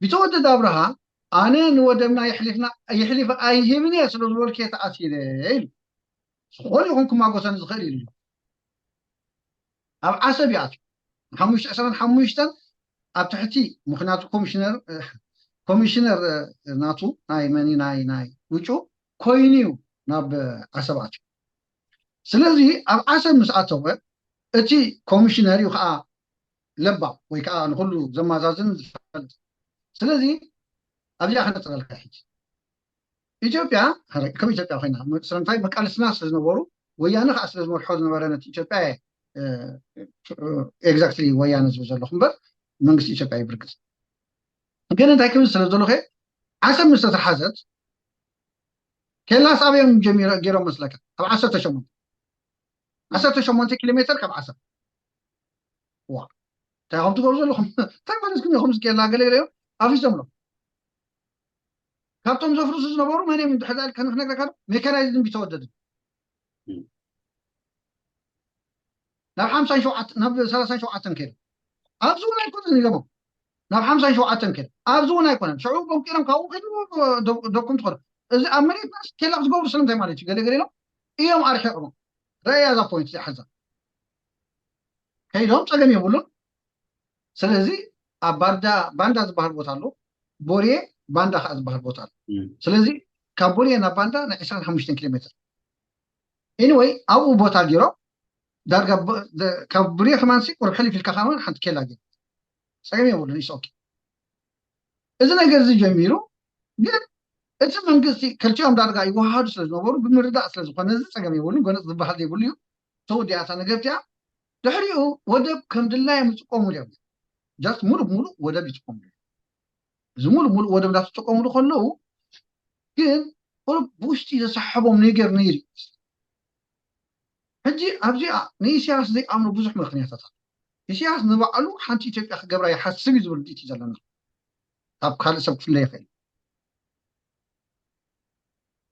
ቢተወደድ ኣብርሃ ኣነ ንወደብና የሕሊፍና የሕሊፈ ኣይህብን እየ ስለ ዝበልኩ እየ ተኣሲረ ኢሉ ዝኾነ ይኹን ክማጎሰኒ ዝኽእል ኢሉ ኣብ ዓሰብ ይኣትዩ ሓሙሽተ ዕስራን ሓሙሽተን ኣብ ትሕቲ ምክንያቱ ኮሚሽነር ኮሚሽነር ናቱ ናይ መኒ ናይ ናይ ውጩ ኮይኑ እዩ ናብ ዓሰብ ኣትዩ ስለዚ ኣብ ዓሰብ ምስ ኣተወ እቲ ኮሚሽነር እዩ ከዓ ለባም ወይ ከዓ ንኩሉ ዘማዛዝን ዝፈልጥ ስለዚ ኣብዚኣ ከነፅረልካ ሕጂ ኢትዮጵያ ከም ኢትዮጵያ ኮይና ስለምንታይ መቃልስና ስለዝነበሩ ወያነ ከዓ ስለዝመርሖ ዝነበረ ነቲ ኢትዮጵያ exactly ወያነ ዝብል ዘለኹ እምበር መንግስቲ ኢትዮጵያ ይብርግፅ ግን እንታይ ክብል ስለ ዘለኹ ዓሰብ ምስ ተተሓዘት ኬላስ ኣበዮም ጀሚሮ ገይሮም መስለካ ኣብ ዓሰርተ ሸሞንተ ዓሰርተ ሸሞንተ ኪሎ ሜትር ካብ ዓሰብ ዋ እንታይ ከም ትገብሩ ዘለኹም እንታይ ማለት ግን ኢኹም ዝኬላ ገለ ገለ እዮም ኣፊሶም ኣለዉ ካብቶም ዘፍርሱ ዝነበሩ መን እዮም እንድሕር ዳል ከንክነግረካ ዶ ሜካናይዝድን ቢተወደድን ናብ ሓምሳን ሸውዓተን ናብ ሰላሳን ሸውዓተን ከይዶም ኣብዚ እውን ኣይኮነን ኢሎሞ ናብ ሓምሳን ሸውዓተን ከይዶም ኣብዚ እውን ኣይኮነን ሽዑ ቦንቂሮም ካብኡ ከይዱ ደኩም ትኾነ እዚ ኣብ መሬትና ኬላ ክትገብሩ ስለምንታይ ማለት እዩ ገለ ገለ ኢሎም እዮም ኣርሒቕሞ ረኣያ እዛ ፖይንት እዚኣ ሓዛ ከይዶም ፀገም የብሉን ስለዚ ኣብ ባንዳ ባንዳ ዝበሃል ቦታ ኣሎ ቦርየ ባንዳ ከዓ ዝበሃል ቦታ ኣሎ ስለዚ ካብ ቦርየ ናብ ባንዳ ናይ ዕስራን ሓሙሽተን ኪሎ ሜትር anyway ኣብኡ ቦታ ገይሮም ዳርጋ ካብ ብርየ ከማንሲ ቁርብ ሕልፍ ኢልካ ከማን ሓንቲ ኬላ ገይሩ ፀገም የብሉን ኢስ ኦኬ እዚ ነገር እዚ ጀሚሩ ግን እቲ መንግስቲ ክልቲኦም ዳርጋ ይወሃሃዱ ስለ ዝነበሩ ብምርዳእ ስለ ዝኾነ እዚ ፀገም የብሉን ጎነፅ ዝበሃል ዘይብሉ እዩ ተወዲኣታ ነገር እቲኣ ድሕሪኡ ወደብ ከም ድላዮም ይጥቀሙሉ እዮም ጃስት ሙሉእ ሙሉእ ወደብ ይጥቀሙሉ እዮም እዚ ሙሉእ ሙሉእ ወደብ እንዳተጠቀሙሉ ከለዉ ግን ቁሩብ ብውሽጢ ዘሰሓቦም ነገር ነይሩ ሕጂ ኣብዚኣ ንኢሳያስ ዘይኣምኑ ብዙሕ ምክንያታት ኣሎ ኢሳያስ ንባዕሉ ሓንቲ ኢትዮጵያ ክገብራ ይሓስብ እዩ ዝብል ርድኢት እዩ ዘለና ካብ ካልእ ሰብ ክፍለ ይኽእል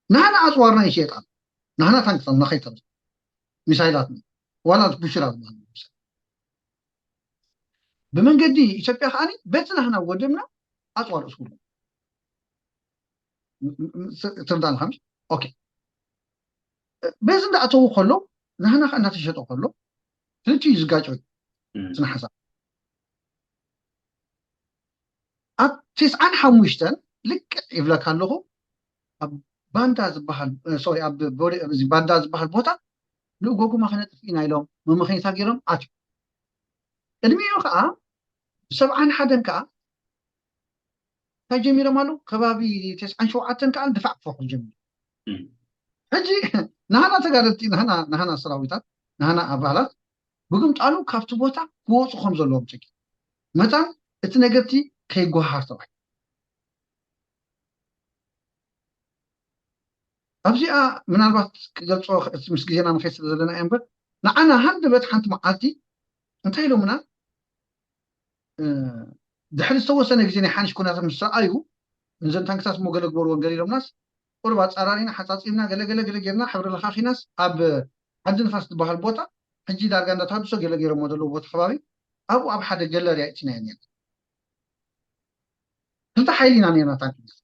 ናህና ኣፅዋርና ይሸየጥ ኣሎ ናህና ታንክታት ናኸይተብ ሚሳይላት ዋላ ቡሽራ ዝበሃል ብመንገዲ ኢትዮጵያ ከዓ በቲ ናህና ወደብና ኣፅዋር እስጉሉ ትርዳን ከምዚ ኦኬ በዚ እንዳኣተዉ ከሎ ናህና ከዓ እናተሸጠ ከሎ ክልቲኡ ዝጋጨ እዩ ስነ ሓሳብ ኣብ ትስዓን ሓሙሽተን ልክዕ ይብለካ ኣለኹ ኣብ ባንዳ ዝበሃል ሶሪ ኣብ ባንዳ ዝበሃል ቦታ ንእጎጉማ ክነጥፍ ኢና ኢሎም መመኸኒታ ገይሮም ኣትዩ ቅድሚኡ ከዓ ብሰብዓን ሓደን ከዓ እንታይ ጀሚሮም ኣለዉ ከባቢ ተስዓን ሸውዓተን ከዓ ድፋዕ ክፈኹ ጀሚሩ ሕጂ ናህና ተጋደልቲ ናህና ሰራዊታት ናህና ኣባላት ብግምጣሉ ካብቲ ቦታ ክወፁ ከም ዘለዎም ፅጊ መታን እቲ ነገርቲ ከይጓሃር ተባሂሉ ኣብዚኣ ምናልባት ክገልፆ ምስ ግዜና ንኸይድ ስለ ዘለና እያ እምበር ንዓና ሃንደበት ሓንቲ መዓልቲ እንታይ ኢሎምና ድሕሪ ዝተወሰነ ግዜ ናይ ሓንሽ ኩነታት ምስ ረኣዩ፣ ነዘን ታንክታት እሞ ገለ ግበርዎን ገለ ኢሎምናስ፣ ቁሩብ ኣጻራሪና፣ ሓጻጺብና፣ ገለ ገለ ገለ ጌርና፣ ሕብሪ ለኻኺናስ ኣብ ዓዲ ንፋስ ዝበሃል ቦታ፣ ሕጂ ዳርጋ እንዳ ተሃድሶ ገለ ጌሮሞ ዘለዉ ቦታ ከባቢ፣ ኣብኡ ኣብ ሓደ ገለርያ እቲናዮ ኔርና። ክልተ ሓይሊ ኢና ኔርና ታንክታት።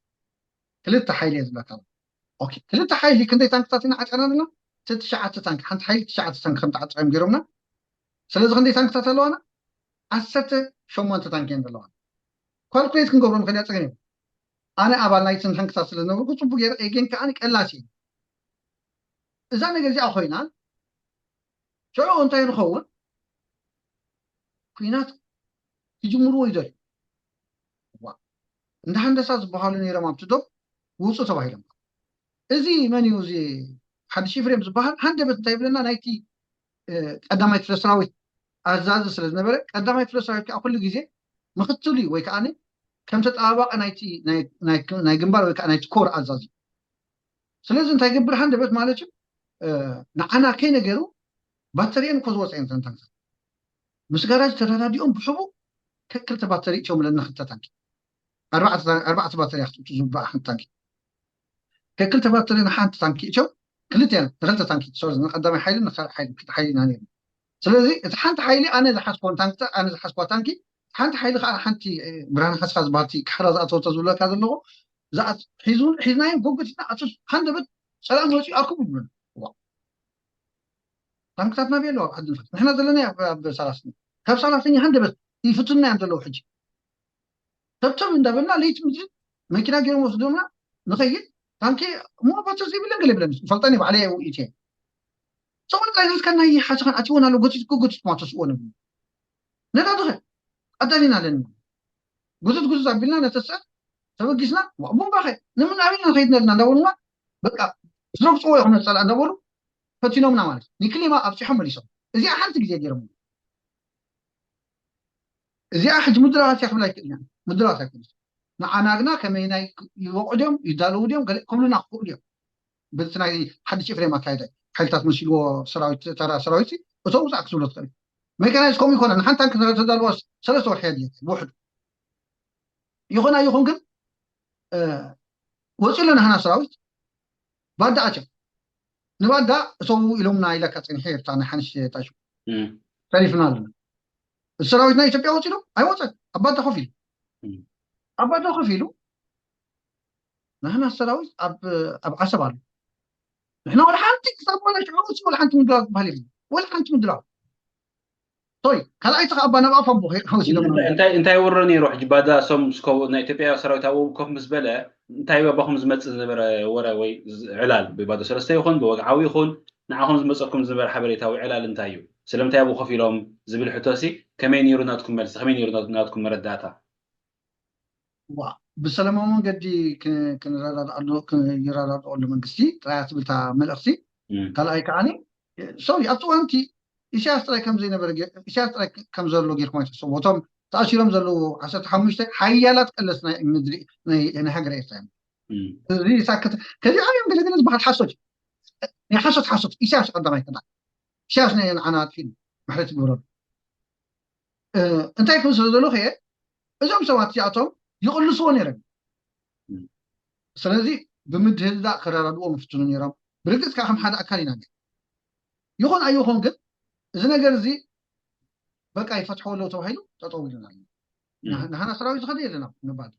ክልተ ሓይሊ እየ ዝብለካ። ኦኬ፣ ክልተ ሓይሊ ክንደይ ታንክታት ኢና ዓጽና ዘለና? እቲ ትሽዓተ ታንክ፣ ሓንቲ ሓይሊ ትሽዓተ ታንክ ከም ትዓጽዋ እዮም ገይሮምና። ስለዚ ክንደይ ታንክታት ኣለዋና? ዓሰርተ ሸሞንተ ታንክ እየን ዘለዋና። ካልኩሌት ክንገብሮ ንኽእል ኢና፣ ጸገም የብሉን። ኣነ ኣባል ናይተን ታንክታት ስለ ዝነበርኩ ጽቡቕ ገይረ እየ፣ ግን ከኣ ቀላሲ እየ። እዛ ነገር እዚኣ ኮይና፣ ሽዑ እንታይ ንኸውን? ኲናት ክጅምርዎ ይደልዩ። ዋ፣ እንዳ ሃንደሳ ዝበሃሉ ነይሮም ኣብቲ ዶብ ውጹ ተባሂሎም። እዚ መን እዩ? እዚ ሓድሽ ኤፍሬም ዝበሃል ሃንደበት እንታይ ይብለና? ናይቲ፣ እ፣ ቀዳማይ ክፍለ ሰራዊት ኣዛዚ ስለ ዝነበረ፣ ቀዳማይ ክፍለ ሰራዊት ከዓ ኩሉ ግዜ ምኽትል እዩ፣ ወይ ከዓ ከም ተጠባባቂ ናይቲ፣ ናይ፣ ናይ፣ ናይ ግንባር ወይ ከዓ ናይቲ ኮር ኣዛዚ። ስለዚ እንታይ ገብር ሃንደበት ማለት እዩ? እ፣ ንዓና ከይነገሩ ባተሪየን እኮ ዝወፀ እየን እተን ታንክታት። ምስ ጋራጅ ተረዳዲኦም ብሕቡእ ከክልተ ባተሪ እትዮም ለና ክልተ ታንኪ። ኣርባዕተ፣ ኣርባዕተ ባተሪ ክትእቱ ዝግባእ ሓንቲ ታንኪ። ከክልተ ባተሪ ንሓንቲ ታንኪ እትዮም፣ ክልተ፣ ንክልተ ታንኪ፣ ሶሪ፣ ንቀዳማይ ሓይሊ ንካልእ ሓይሊ፣ ክልተ ሓይሊ ኢና ነይርና። ስለዚ እቲ ሓንቲ ሓይሊ ኣነ ዝሓዝኮን ታንኪ፣ ኣነ ዝሓዝኳ ታንኪ፣ ሓንቲ ሓይሊ ከዓ ሓንቲ፣ እ፣ ብርሃን ሓስካ ዝበሃልቲ ካሕራ ዝኣተወቶ ዝብለካ ዘለኹ፣ ዝኣት-፣ ሒዙ-፣ ሒዝናዮም ጎጎቲትና ኣቶ ሃንደበት ጸላኢ መፂኡ ኣርክቡ ይብሉና። ዋ። ታንክታትና ቤሎ ኣብ ዓዲ ንፋስ። ንሕና ዘለና ኣብ፣ ኣብ ሰላሳ። ካብ ሰላሳ ሃንደበት ይፍትኑና እዮም ዘለዉ ሕጂ። ተብተብ እንዳበልና ለይቲ ምድሪ መኪና ገይሮም ወስዶምና ንኸይድ። ታንኪ እሞ ባትሪ ዘይብለን ገለ ይብለን። ይፈልጠን እዩ ባዕለይ ውኢት እየ። ሰብኣይ ቃይ ዝስከና ይሓስኸን ኣትወን ኣሎ፣ ጎቲት፣ ጎቲት ማቶ ስወን። ነዳዲ ኸ ኣዳሊና ኣለና። ጉትት ጉትት ኣቢልና ነተስዕ ተበጊስና፣ ዋ፣ ቡምባ ኸ ንምን ኣቢልና ንኸይድ ነርና እንዳበሉና፣ በቃ ዝረግፅዎ ይኹን ነፀላ እንዳበሉ ፈቲኖምና ማለት እዩ። ኒክሌማ ኣብፂሖም መሊሶም። እዚኣ ሓንቲ ግዜ ገይሮም። እዚኣ ሕጂ ምድራባት እያ ክብል ኣይክእልን። ምድራባት ኣይክእልን። ንዓና ግና ከመይ ናይ ይወቕዑ ድዮም፣ ይዳለዉ ድዮም፣ ገለ ክብሉና ክኽእሉ እዮም። በቲ ናይ ሓድሽ ኤፍሬም ኣካይዳ ሓይልታት መሲልዎ ሰራዊት፣ ተራ ሰራዊት እቶም ውፃእ ክትብሎ ትኽእል። መካናይዝ ከምኡ ይኮነ። ንሓንቲ ታንክ ተዳልዋ ሰለስተ ወርሒ እያ ድሌት ብውሕዱ። ይኹን ኣይኹን ግን፣ እ፣ ወፂኡ ኣሎ ናህና ሰራዊት ባዳ ኣትዮም። ንባዳ እተው ኢሎምና ኢለካ ፀኒሐ እየ፣ እታ ናይ ሓንሽ ጣሹ። እም። ተሪፍና ኣለና። እቲ ሰራዊት ናይ ኢትዮጵያ ወፂኡ ዶ? ኣይወፀን። ኣብ ባዳ ኮፍ ኢሉ። እም። ኣብ ባዳ ኮፍ ኢሉ ናህና ሰራዊት ኣብ፣ ኣብ ዓሰብ ኣሎ። ንሕና ወላ ሓንቲ ክሳብ ወላ ሽዑ ወፂኡ ወላ ሓንቲ ምድላው ዝበሃል የለን። ወላ ሓንቲ ምድላው። ሶይ፣ ካልኣይቲ ከዓ ኣባ ናብ ኣፋ እሞ ከይድ ሓወስ ኢሎም። እንታይ፣ እንታይ፣ እንታይ ውሮ ነይሩ? ሕጂ ባዳ ሶም እስከ ናይ ኢትዮጵያ ሰራዊት ኣብኡ ኮፍ ምስ በለ፣ እንታይ ኣባኹም ዝመጽእ ዝነበረ ወረ ወይ ዝ-፣ ዕላል ብባዶ ሰለስተ ይኹን ብወግዓዊ ይኹን ንዓኹም ዝመጸኩም ዝነበረ ሓበሬታዊ ዕላል እንታይ እዩ? ስለምንታይ ኣብኡ ኮፍ ኢሎም ዝብል ሕቶሲ ከመይ ነይሩ ናትኩም መልሲ? ከመይ ነይሩ ናት-፣ ናትኩም መረዳእታ? ዋ፣ ብሰላማዊ መንገዲ ክ-፣ ክንረዳድኣሉ፣ ክ-፣ ይረዳድኣሉ መንግስቲ ጥራይ ትብል እታ መልእኽቲ። እም። ካልኣይ ከዓኒ፣ ሶሪ፣ ኣብቲ እዋን እቲ ኢሳያስ ጥራይ ከም ዘይነበረ ጌ-፣ ኢሳያስ ጥራይ ከም ዘሎ ጌርኩም ኣይትሕሰቡ። እቶም ተኣሲሮም ዘለዉ ዓሰርተ ሓሙሽተ ሓያላት ቀለስ ናይ ምድሪ፣ ናይ፣ ናይ ሃገረ ኤርትራ እዮም። እም። እዚ ሳክት፣ ከዚኦም እዮም ገለገለ ዝበሃል ሓሶት እዩ። ናይ ሓሶት፣ ሓሶት፣ ኢሳያስ ቀዳማይ ከና። ኢሳያስ ናይ ንዓና ኣጥፊእና፣ ምሕረት ይግበረሉ። እ፣ እንታይ ክብል ስለ ዘለኹ እየ፣ እዞም ሰባት እዚኣቶም ይቕልስዎ ነይሮም። እም። ስለዚ ብምህድህዳእ ክረዳድዎም ይፍትኑ ነይሮም። ብርግጽ ከኣ ከም ሓደ ኣካል ኢና ነይርና። ይኹን ኣይኹን ግን፣ እዚ ነገር እዚ በቃ ይፈትሕዎ ኣለዉ ተባሂሉ ጠጠው ኢሉና ኣሎ። እም። ንህ-፣ ንሃና ሰራዊት ዝኸደ የለን ኣብ ምባል።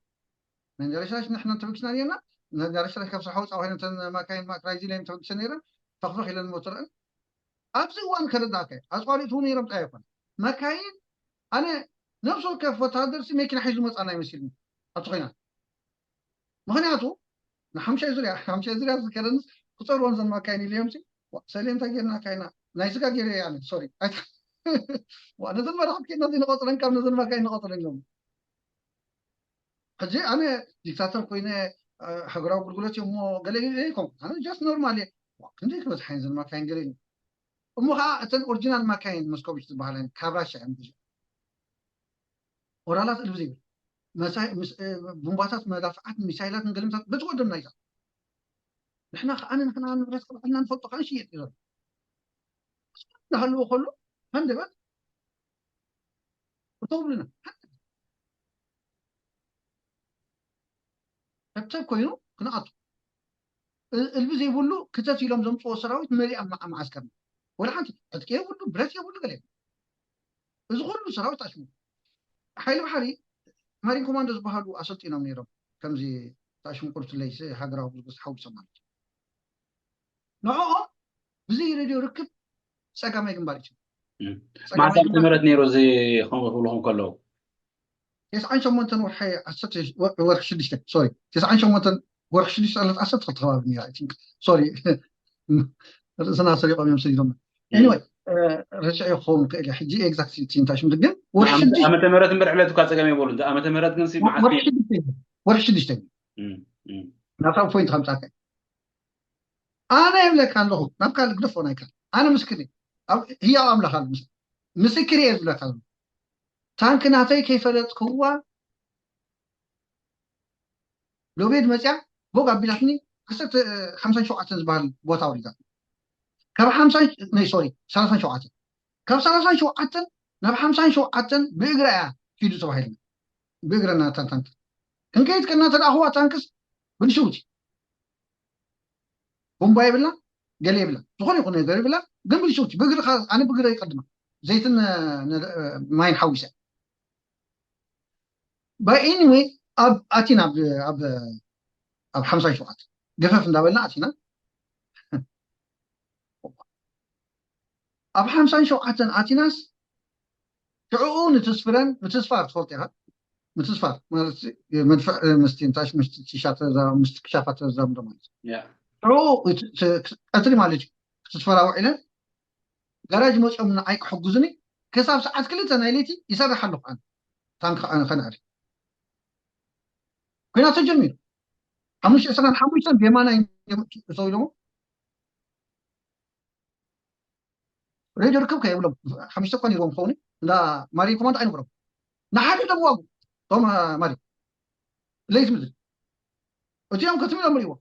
መንደረሻሽ ንሕና ተበጊስና ነይርና። መንደረሻሽ ካብ ስራሕ ወፃ ኮይነን እተን ማካይን ማክራይዚ ኢለን ተበጊሰን ነይረን። ፈኽፈኽ ኢለን ሞተረን። ኣብዚ እዋን ከረዳእካ እዩ። ኣፅዋሪት እውን ነይሮም ጥራይ ኣይኮነ። መካይን፣ ኣነ ነፍሲ ወከፍ ወታሃደር ሲ መኪና ሒዙ መፃና ይመስልኒ ኣብቲ ኮይናት። ምኽንያቱ ንሓምሻይ ዙርያ፣ ሓምሻይ ዙርያ ዝከረንስ ክፀርወን ዘን መካይን ኢለዮም ሲ፣ ዋ፣ ሰሌ እንታይ ጌርናካ ኢና? ናይ ስጋ ጌረ እየ ኣነ፣ ሶሪ። ኣይታ-፣ ዋ፣ ነዘን መራሕቲ ኬድና ዘይንቆፅረን ካብ ነዘን መካይን ንቆፅረን እዮም። ሕጂ ኣነ ዲክታተር ኮይነ፣ እ፣ ሃገራዊ ኣገልግሎት እዮም እሞ ገለ ገለ ኣይኮንኩን። ኣነ ጃስት ኖርማል እየ። ዋ፣ ክንደይ ክበዝሓ እየን ዘን መካይን ገለ ኢሉ። እሞ ኸዓ እተን ኦሪጂናል ማካይን መስኮቪች ዝበሃላ እየን፣ ካብ ራሻ እዮም ገዚኦም። ኦራላት እልቢ ዘይብል። መሳይ-፣ ምስ-፣ እ፣ ቡምባታት፣ መዳፍዓት፣ ሚሳይላት፣ ንገልምታት በቲ ወደም ናይዛ። ንሕና ኸዓ ንሕና ንብረት ክባዕልና ንፈልጦ ኸዓ ንሽየጥ እዩ ዘሎ። እናሃለዎ ከሎ ሃንደበት እተው ብልና። ሕተብ ኮይኑ ክንኣቱ። እ- እልቢ ዘይብሉ ክተት ኢሎም ዘምፅዎ ሰራዊት መሊኣ መዓ- መዓስከርና። ወላ ሓንቲ ዕጥቂ የብሉ፣ ብረት የብሉ፣ ገለ የብሉ። እዚ ኩሉ ሰራዊት ኣሽሙ ሓይሊ ባሕሪ ማሪን ኮማንዶ ዝበሃሉ ኣሰልጢኖም ነይሮም። ከምዚ ታሽሙ ቁርትለይ ሃገራዊ ብዝግስ ሓዊሶም ማለት እዩ። ንዕኦም ብዘይ ሬድዮ ርክብ ፀጋማይ ግንባር እዩ። ማዕሳ ዓመተ ምህረት ነይሩ እዚ ከምኡ ክብልኹም ከለዉ ተስዓን ሸሞንተን ወርሒ ዓሰርተ ወርሒ ሽዱሽተ ሶሪ ተስዓን ሸሞንተን ወርሒ ሽዱሽተ ዕለት ዓሰርተ ክልተ ከባቢ ነይራ። ሶሪ ርእስና ሰሪቆም እዮም ሰዲዶም። Anyway ረስዐ ክኸውን ክእል ሕጂ exact እንታይ ሽም ግን ወርሒ ሽዱሽተ ዓመተ ምህረት እምበር ዕለት እኳ ፀገም የብሉ። ዓመተ ምህረት ግን ወርሒ ሽዱሽተ ናብታ ፖይንት ከምፃካ ኣነ የብለካ ኣለኹ ናብ ካልእ ግደፎ ናይካ ኣነ ምስክር ህያው ኣምላኽ ኣሎ ምስክር እየ ዝብለካ ኣለኹ። ታንክ ናተይ ከይፈለጥክዋ ሎቤድ መፅያ ቦግ ኣቢላትኒ ዓሰርተ ሓምሳን ሸውዓተን ዝበሃል ቦታ ወሪዳ ካብ ሓምሳን ናይ ሶሪ ሰላሳን ሸውዓተን ካብ ሰላሳን ሸውዓተን ናብ ሓምሳን ሸውዓተን ብእግራ እያ ኪዱ ተባሂልና ብእግረና ታንታንክ ክንከይድ ከና ተደኣኽዋ ታንክስ ብልሽውቲ ቦምባ የብላ ገለ የብላ ዝኾነ ይኹን ነገር የብላ ግን ብልሽውቲ ብእግርኻ ኣነ ብእግረ ይቀድማ ዘይትን ማይን ሓዊሰ by anyway ኣብ ኣቲና ኣብ ሓምሳን ሸውዓተን ገፈፍ እንዳበልና ኣቲና ኣብ ሓምሳን ሸውዓተን ኣቲናስ ሽዕኡ ንትስፍረን ምትስፋር ትፈልጥ ኢኻ ምትስፋር ማለት መድፍዕ ምስቲ እንታይ ምስቲ ሻ ምስቲ ክሻፋ ተዛምዶ ማለት ሽዕኡ ቀትሪ ማለት እዩ ክትስፈራ ውዒለን ጋራጅ መፅኦም ንዓይ ክሕግዙኒ ክሳብ ሰዓት ክልተ ናይ ለይቲ ይሰርሕ ኣለኹ ኣነ ታንክ ከነዕሪ ኩናት ተጀሚሩ ሓሙሽተ ዕስራን ሓሙሽተን ብየማናይ እተው ኢሎሞ ሬድዮ ርክብ ከየብሎም ሓሙሽተ እኳ ነይርዎም ክኸውን እንዳ ማሪ ኮማንዶ ኣይነበሮም ንሓደ ደም ዋጉ ቶም ማሪ ለይት ምድሪ እቲኦም ከትም ኢሎም ርእዎ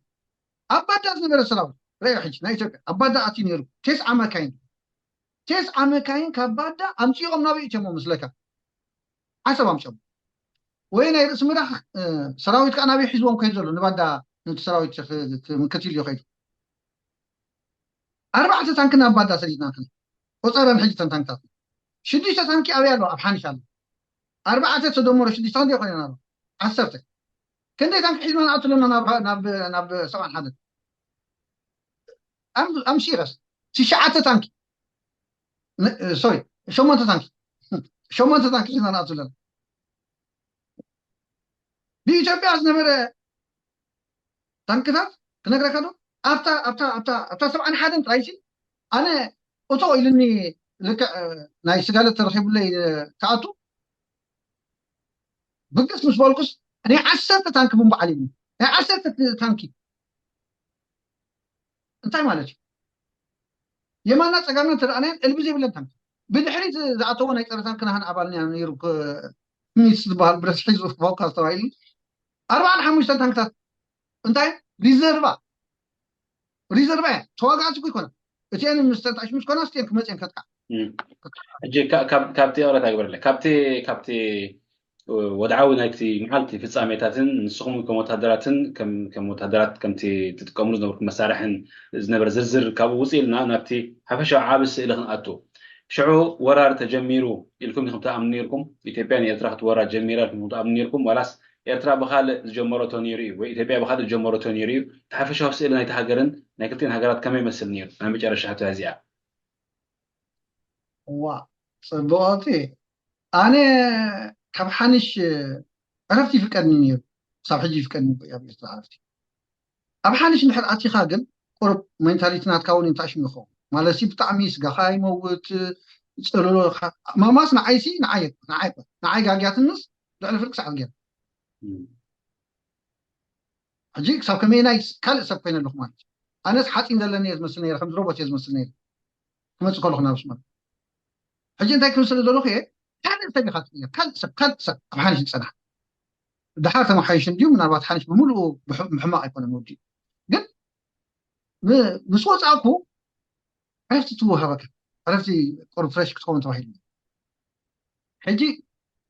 ኣብ ባዳ ዝነበረ ሰራዊት ረዮ ሕጂ ናይ ኢትዮጵያ ኣብ ባዳ ኣትዩ ነይሩ ቴስዓ መካይን ቴስዓ መካይን ካብ ባዳ ኣምፂኦም ናበይ እትዮሞ መስለካ ዓሰብ ኣምፅኦም ወይ ናይ ርእሲ ምራሕ ሰራዊት ከዓ ናበይ ሒዝዎም ከይዱ ዘሎ ንባዳ ነቲ ሰራዊት ምክትል እዩ ከይዱ ኣርባዕተ ታንኪ ናብ ባዳ ሰዲድና ንሕና ቆፀረን ሕጂ ተን ታንክታት ሽዱሽተ ታንኪ ኣበይ ኣሎ ኣብ ሓኒሽ ኣሎ ኣርባዕተ ተደመሮ ሽዱሽተ ክንደይ ኮይነን ኣሎ ዓሰርተ ክንደይ ታንኪ ሒዝና ንኣቱ ኣለና ናብ ሰብዓን ሓደን ኣም ሲረስ ትሽዓተ ታንኪ ሶሪ ሸሞንተ ታንኪ ሸሞንተ ታንኪ ሒዝና ንኣቱ ኣለና ብኢትዮጵያ ዝነበረ ታንክታት ክነግረካ ዶ ኣብታ ኣብታ ኣብታ ኣብታ ሰብዓን ሓደን ጥራይሲ ኣነ እቶ ኢልኒ ልክዕ ናይ ስጋለት ተረኪቡለይ ክኣቱ ብግስ ምስ በልኩስ ናይ ዓሰርተ ታንኪ ብንባዓል ኢልኒ ናይ ዓሰርተ ታንኪ እንታይ ማለት እዩ የማና ፀጋምና ተረኣናየን እልቢ ዘይብለን ታንኪ ብድሕሪት ዝኣተዎ ናይ ፀረ ታንኪ ናህን ኣባል ነይሩ ሚስ ዝበሃል ብረት ሒዙ ፎካስ ተባሂሉ ኣርባዓን ሓሙሽተን ታንክታት እንታይ ሪዘርቫ ሪዘርቫ እያ ተዋጋእቲ እኮ ይኮና እቲአን ምስ ተንታሽ ምስ ኮና ስቲአን ክመፅአን ከጥቃ ሕጂ ካብቲ ይቕረታ ግበረለይ ካብቲ ካብቲ ወድዓዊ ናይቲ መዓልቲ ፍፃሜታትን ንስኹም ከም ወታደራትን ከም ወታደራት ከምቲ ትጥቀምሉ ዝነበርኩም መሳርሕን ዝነበረ ዝርዝር ካብኡ ውፅእ ኢልና ናብቲ ሓፈሻዊ ዓቢ ስእሊ ክንኣቱ ሽዑ ወራር ተጀሚሩ ኢልኩም ኢኹም ትኣምኑ ነይርኩም? ኢትዮጵያ ንኤርትራ ክትወራ ጀሚራ ኢልኩም ትኣምኑ ነይርኩም? ዋላስ ኤርትራ ብኻልእ ዝጀመረቶ ነይሩ እዩ ወይ ኢትዮጵያ ብኻልእ ዝጀመረቶ ነይሩ እዩ? እቲ ሓፈሻዊ ስእሊ ናይቲ ሃገርን ናይ ክልቲኤን ሃገራት ከመይ ይመስል ነይሩ? ናይ መጨረሻ ሕቶ እዚኣ። ዋ ጽብቕቲ ኣነ ካብ ሓንሽ ዕረፍቲ ይፍቀድኒ ነይሩ። ክሳብ ሕጂ ይፍቀድኒ እዩ ኣብ ኤርትራ ዕረፍቲ። ኣብ ሓንሽ እንድሕር ኣቲኻ ግን ቁሩብ ሜንታሊቲ ናትካ እውን ይንታሽም ይኸውን። ማለትሲ ብጣዕሚ ስጋኻ ይመውት፣ ጽልሎ ማማስ ንዓይሲ ንዓይ ንዓይ ንዓይ ጋግያትንስ ልዕሊ ፍርቂ ሰዓት ገይራ። ሕጂ ክሳብ ከመይናይ ካልእ ሰብ ኮይነ ኣለኹ ማለት እዩ። ኣነስ ሓፂን ዘለኒ እየ ዝመስል ነይረ፣ ከምዚ ሮቦት እየ ዝመስል ነይረ ክመፅእ ከለኹ ናብ ኣስመራ። ሕጂ እንታይ ክብል ስለ ዘለኹ እየ ካልእ ሰብ ኢኻ ትቕየር፣ ካልእ ሰብ ካልእ ሰብ ኣብ ሓንሽ ዝፀናሕ። ደሓር ተመሓይሽ እንድዩ ምናልባት ሓንሽ ብምሉኡ ብሕማቕ ኣይኮነን ወዲኡ። ግን ምስ ወፃእኩ ዕረፍቲ ትወሃበካ፣ ዕረፍቲ ቁሩብ ፍሬሽ ክትኸውን ተባሂሉ። ሕጂ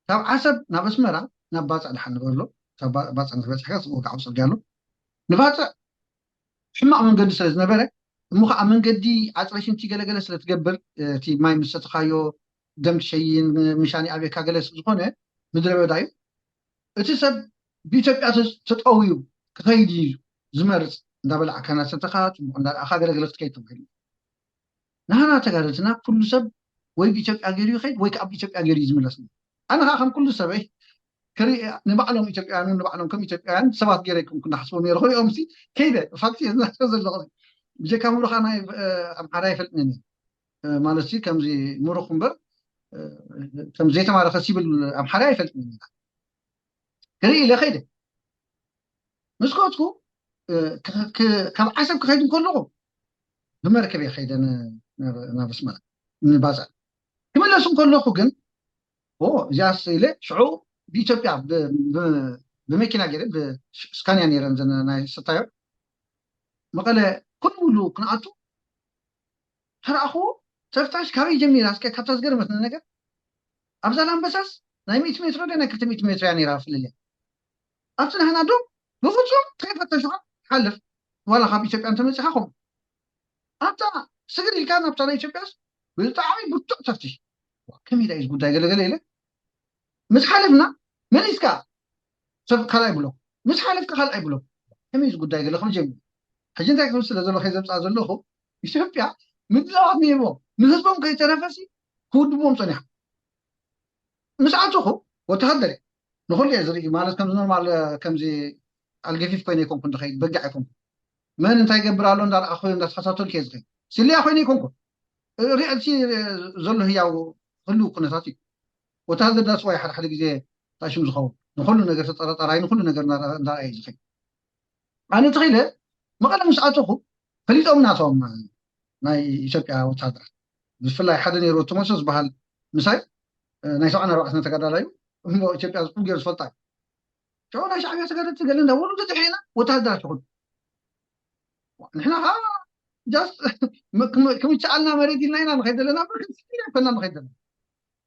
ካብ ዓሰብ ናብ ኣስመራ ናብ ባፅዕ ደሓን ንበሎ፣ ካብ ባ- ባፅዕ ንክበፅሕካ ወግዓዊ ፅርግያ ኣሎ። ንባፅዕ ሕማቕ መንገዲ ስለ ዝነበረ፣ እሞ ከዓ መንገዲ ዓፅረ ሽንቲ ገለገለ ስለ ትገብር፣ እቲ ማይ ምስ ሰተኻዮ ደም ትሸይን፣ ምሻን ይኣብየካ ገለ ስለ ዝኾነ ምድረ በዳ እዩ። እቲ ሰብ ብኢትዮጵያ ተ- ተጠውዩ ክኸይድ እዩ ዝመርፅ። እንዳበላዕካ እናሰተኻ፣ ፅቡቕ እንዳረኣኻ ገለገለ ክትከይድ ተባሂሉ። ንሃና ተጋደልትና ኩሉ ሰብ ወይ ብኢትዮጵያ ገይሩ ይኸይድ ወይ ከዓ ብኢትዮጵያ ገይሩ እዩ ዝምለስ። ኣነ ከዓ ከም ኩሉ ሰበይ ክርኢ፣ ንባዕሎም ኢትዮጵያውያን ንባዕሎም ከም ኢትዮጵያውያን ሰባት ገይረ ይኮንኩ እንዳሓስቦም ነይረ። ክሪኦም ሲ ከይደ ፋክት እየ ዝናገር ዘለኹ። ብጀካ ምሩኻ ናይ ኣምሓራ ይፈልጥኒ ማለት ከምዚ ምሩኽ እምበር ከም ዘይተማረኸ ሲብል ኣምሓራ ይፈልጥኒ። ክርኢ ኢለ ከይደ ምስ ከድኩ ካብ ዓሰብ ክኸይድ ከለኹ ብመርከብ እየ ከይደ ናብ ኣስመራ ንባፅዕ ክምለስ ከለኹ ግን እዚኣስ ኢለ ሽዑ ብኢትዮጵያ ብመኪና ገይረ ብስካንያ ነይረን ናይ ስታዮ መቐለ ኩሉ ክንኣቱ ተረኣኽዎ ተፍታሽ ካበይ ጀሚራ እስከ ካብታ ዝገርመትኒ ነገር ኣብ ዛላምበሳስ ናይ ሚእቲ ሜትሮ ዶ ናይ ክልተ ሚእቲ ሜትሮ እያ ነይራ ፍልልያ ኣብቲ ናህና ዶ ብፍፁም ከይፈተሹኻ ሓልፍ ዋላ ካብ ኢትዮጵያ እንተመፂኻ ከምኡ ኣብታ ስግር ኢልካ ናብታ ናይ ኢትዮጵያስ ብጣዕሚ ብርቱዕ ተፍትሽ ከመይ ዳ እዩ ጉዳይ ገለገለ ኢለ ምስ ሓለፍና መሊስካ ሰብ ካልኣይ ብሎ ምስ ሓለፍካ ካልኣይ ብሎ ከመይ እዚ ጉዳይ ገለ ከም ጀምሩ ሕጂ እንታይ ክብል ስለ ዘሎ ከይዘምፃ ዘለኹ ኢትዮጵያ ምድላዋት ነይርዎ ንህዝቦም ከይተረፈሲ ክውድብዎም ፀኒሖም ምስ ኣተኹ ወተሃደር ንኩሉ እየ ዝርኢ ማለት ከምዚ ኖርማል ከምዚ ኣልገፊፍ ኮይነ ይኮንኩ ንድኸይድ በጊዕ ኣይኮንኩ መን እንታይ ገብር ኣሎ እንዳረኣኹ እንዳተኸታተልኩ እየ ዝኸይድ ስልያ ኮይነ ይኮንኩ ሪዕልቲ ዘሎ ህያው ህልው ኩነታት እዩ ወተሃደር ዳስ ዋይ ሓደ ሓደ ግዜ ታሽም ዝኸውን ንኩሉ ነገር ተጠራጣራይ ንኩሉ ነገር እንዳረኣየ ዝኸይድ ኣነ ተኺለ መቐለ ምስ ኣተኹ ፈሊጦም ናቶም ናይ ኢትዮጵያ ወታደራት ብፍላይ ሓደ ነይሩ ቲሞቴዎስ ዝበሃል ምሳይ ናይ ሰብዓን ኣርባዕተን ተጋዳላይ እዩ እሞ ኢትዮጵያ ዝቁብ ገይሩ ዝፈልጣ እዩ ሽዑ ናይ ሻዕብያ ተጋደልቲ ገለ እንዳበሉ ተድሕሪና ወታደራት ይኹን ንሕና ከዓ ጃስ ክምቸኣልና መሬት ኢልና ኢና ንኸይድ ዘለና ብርክት ኮይና ንኸይድ ዘለና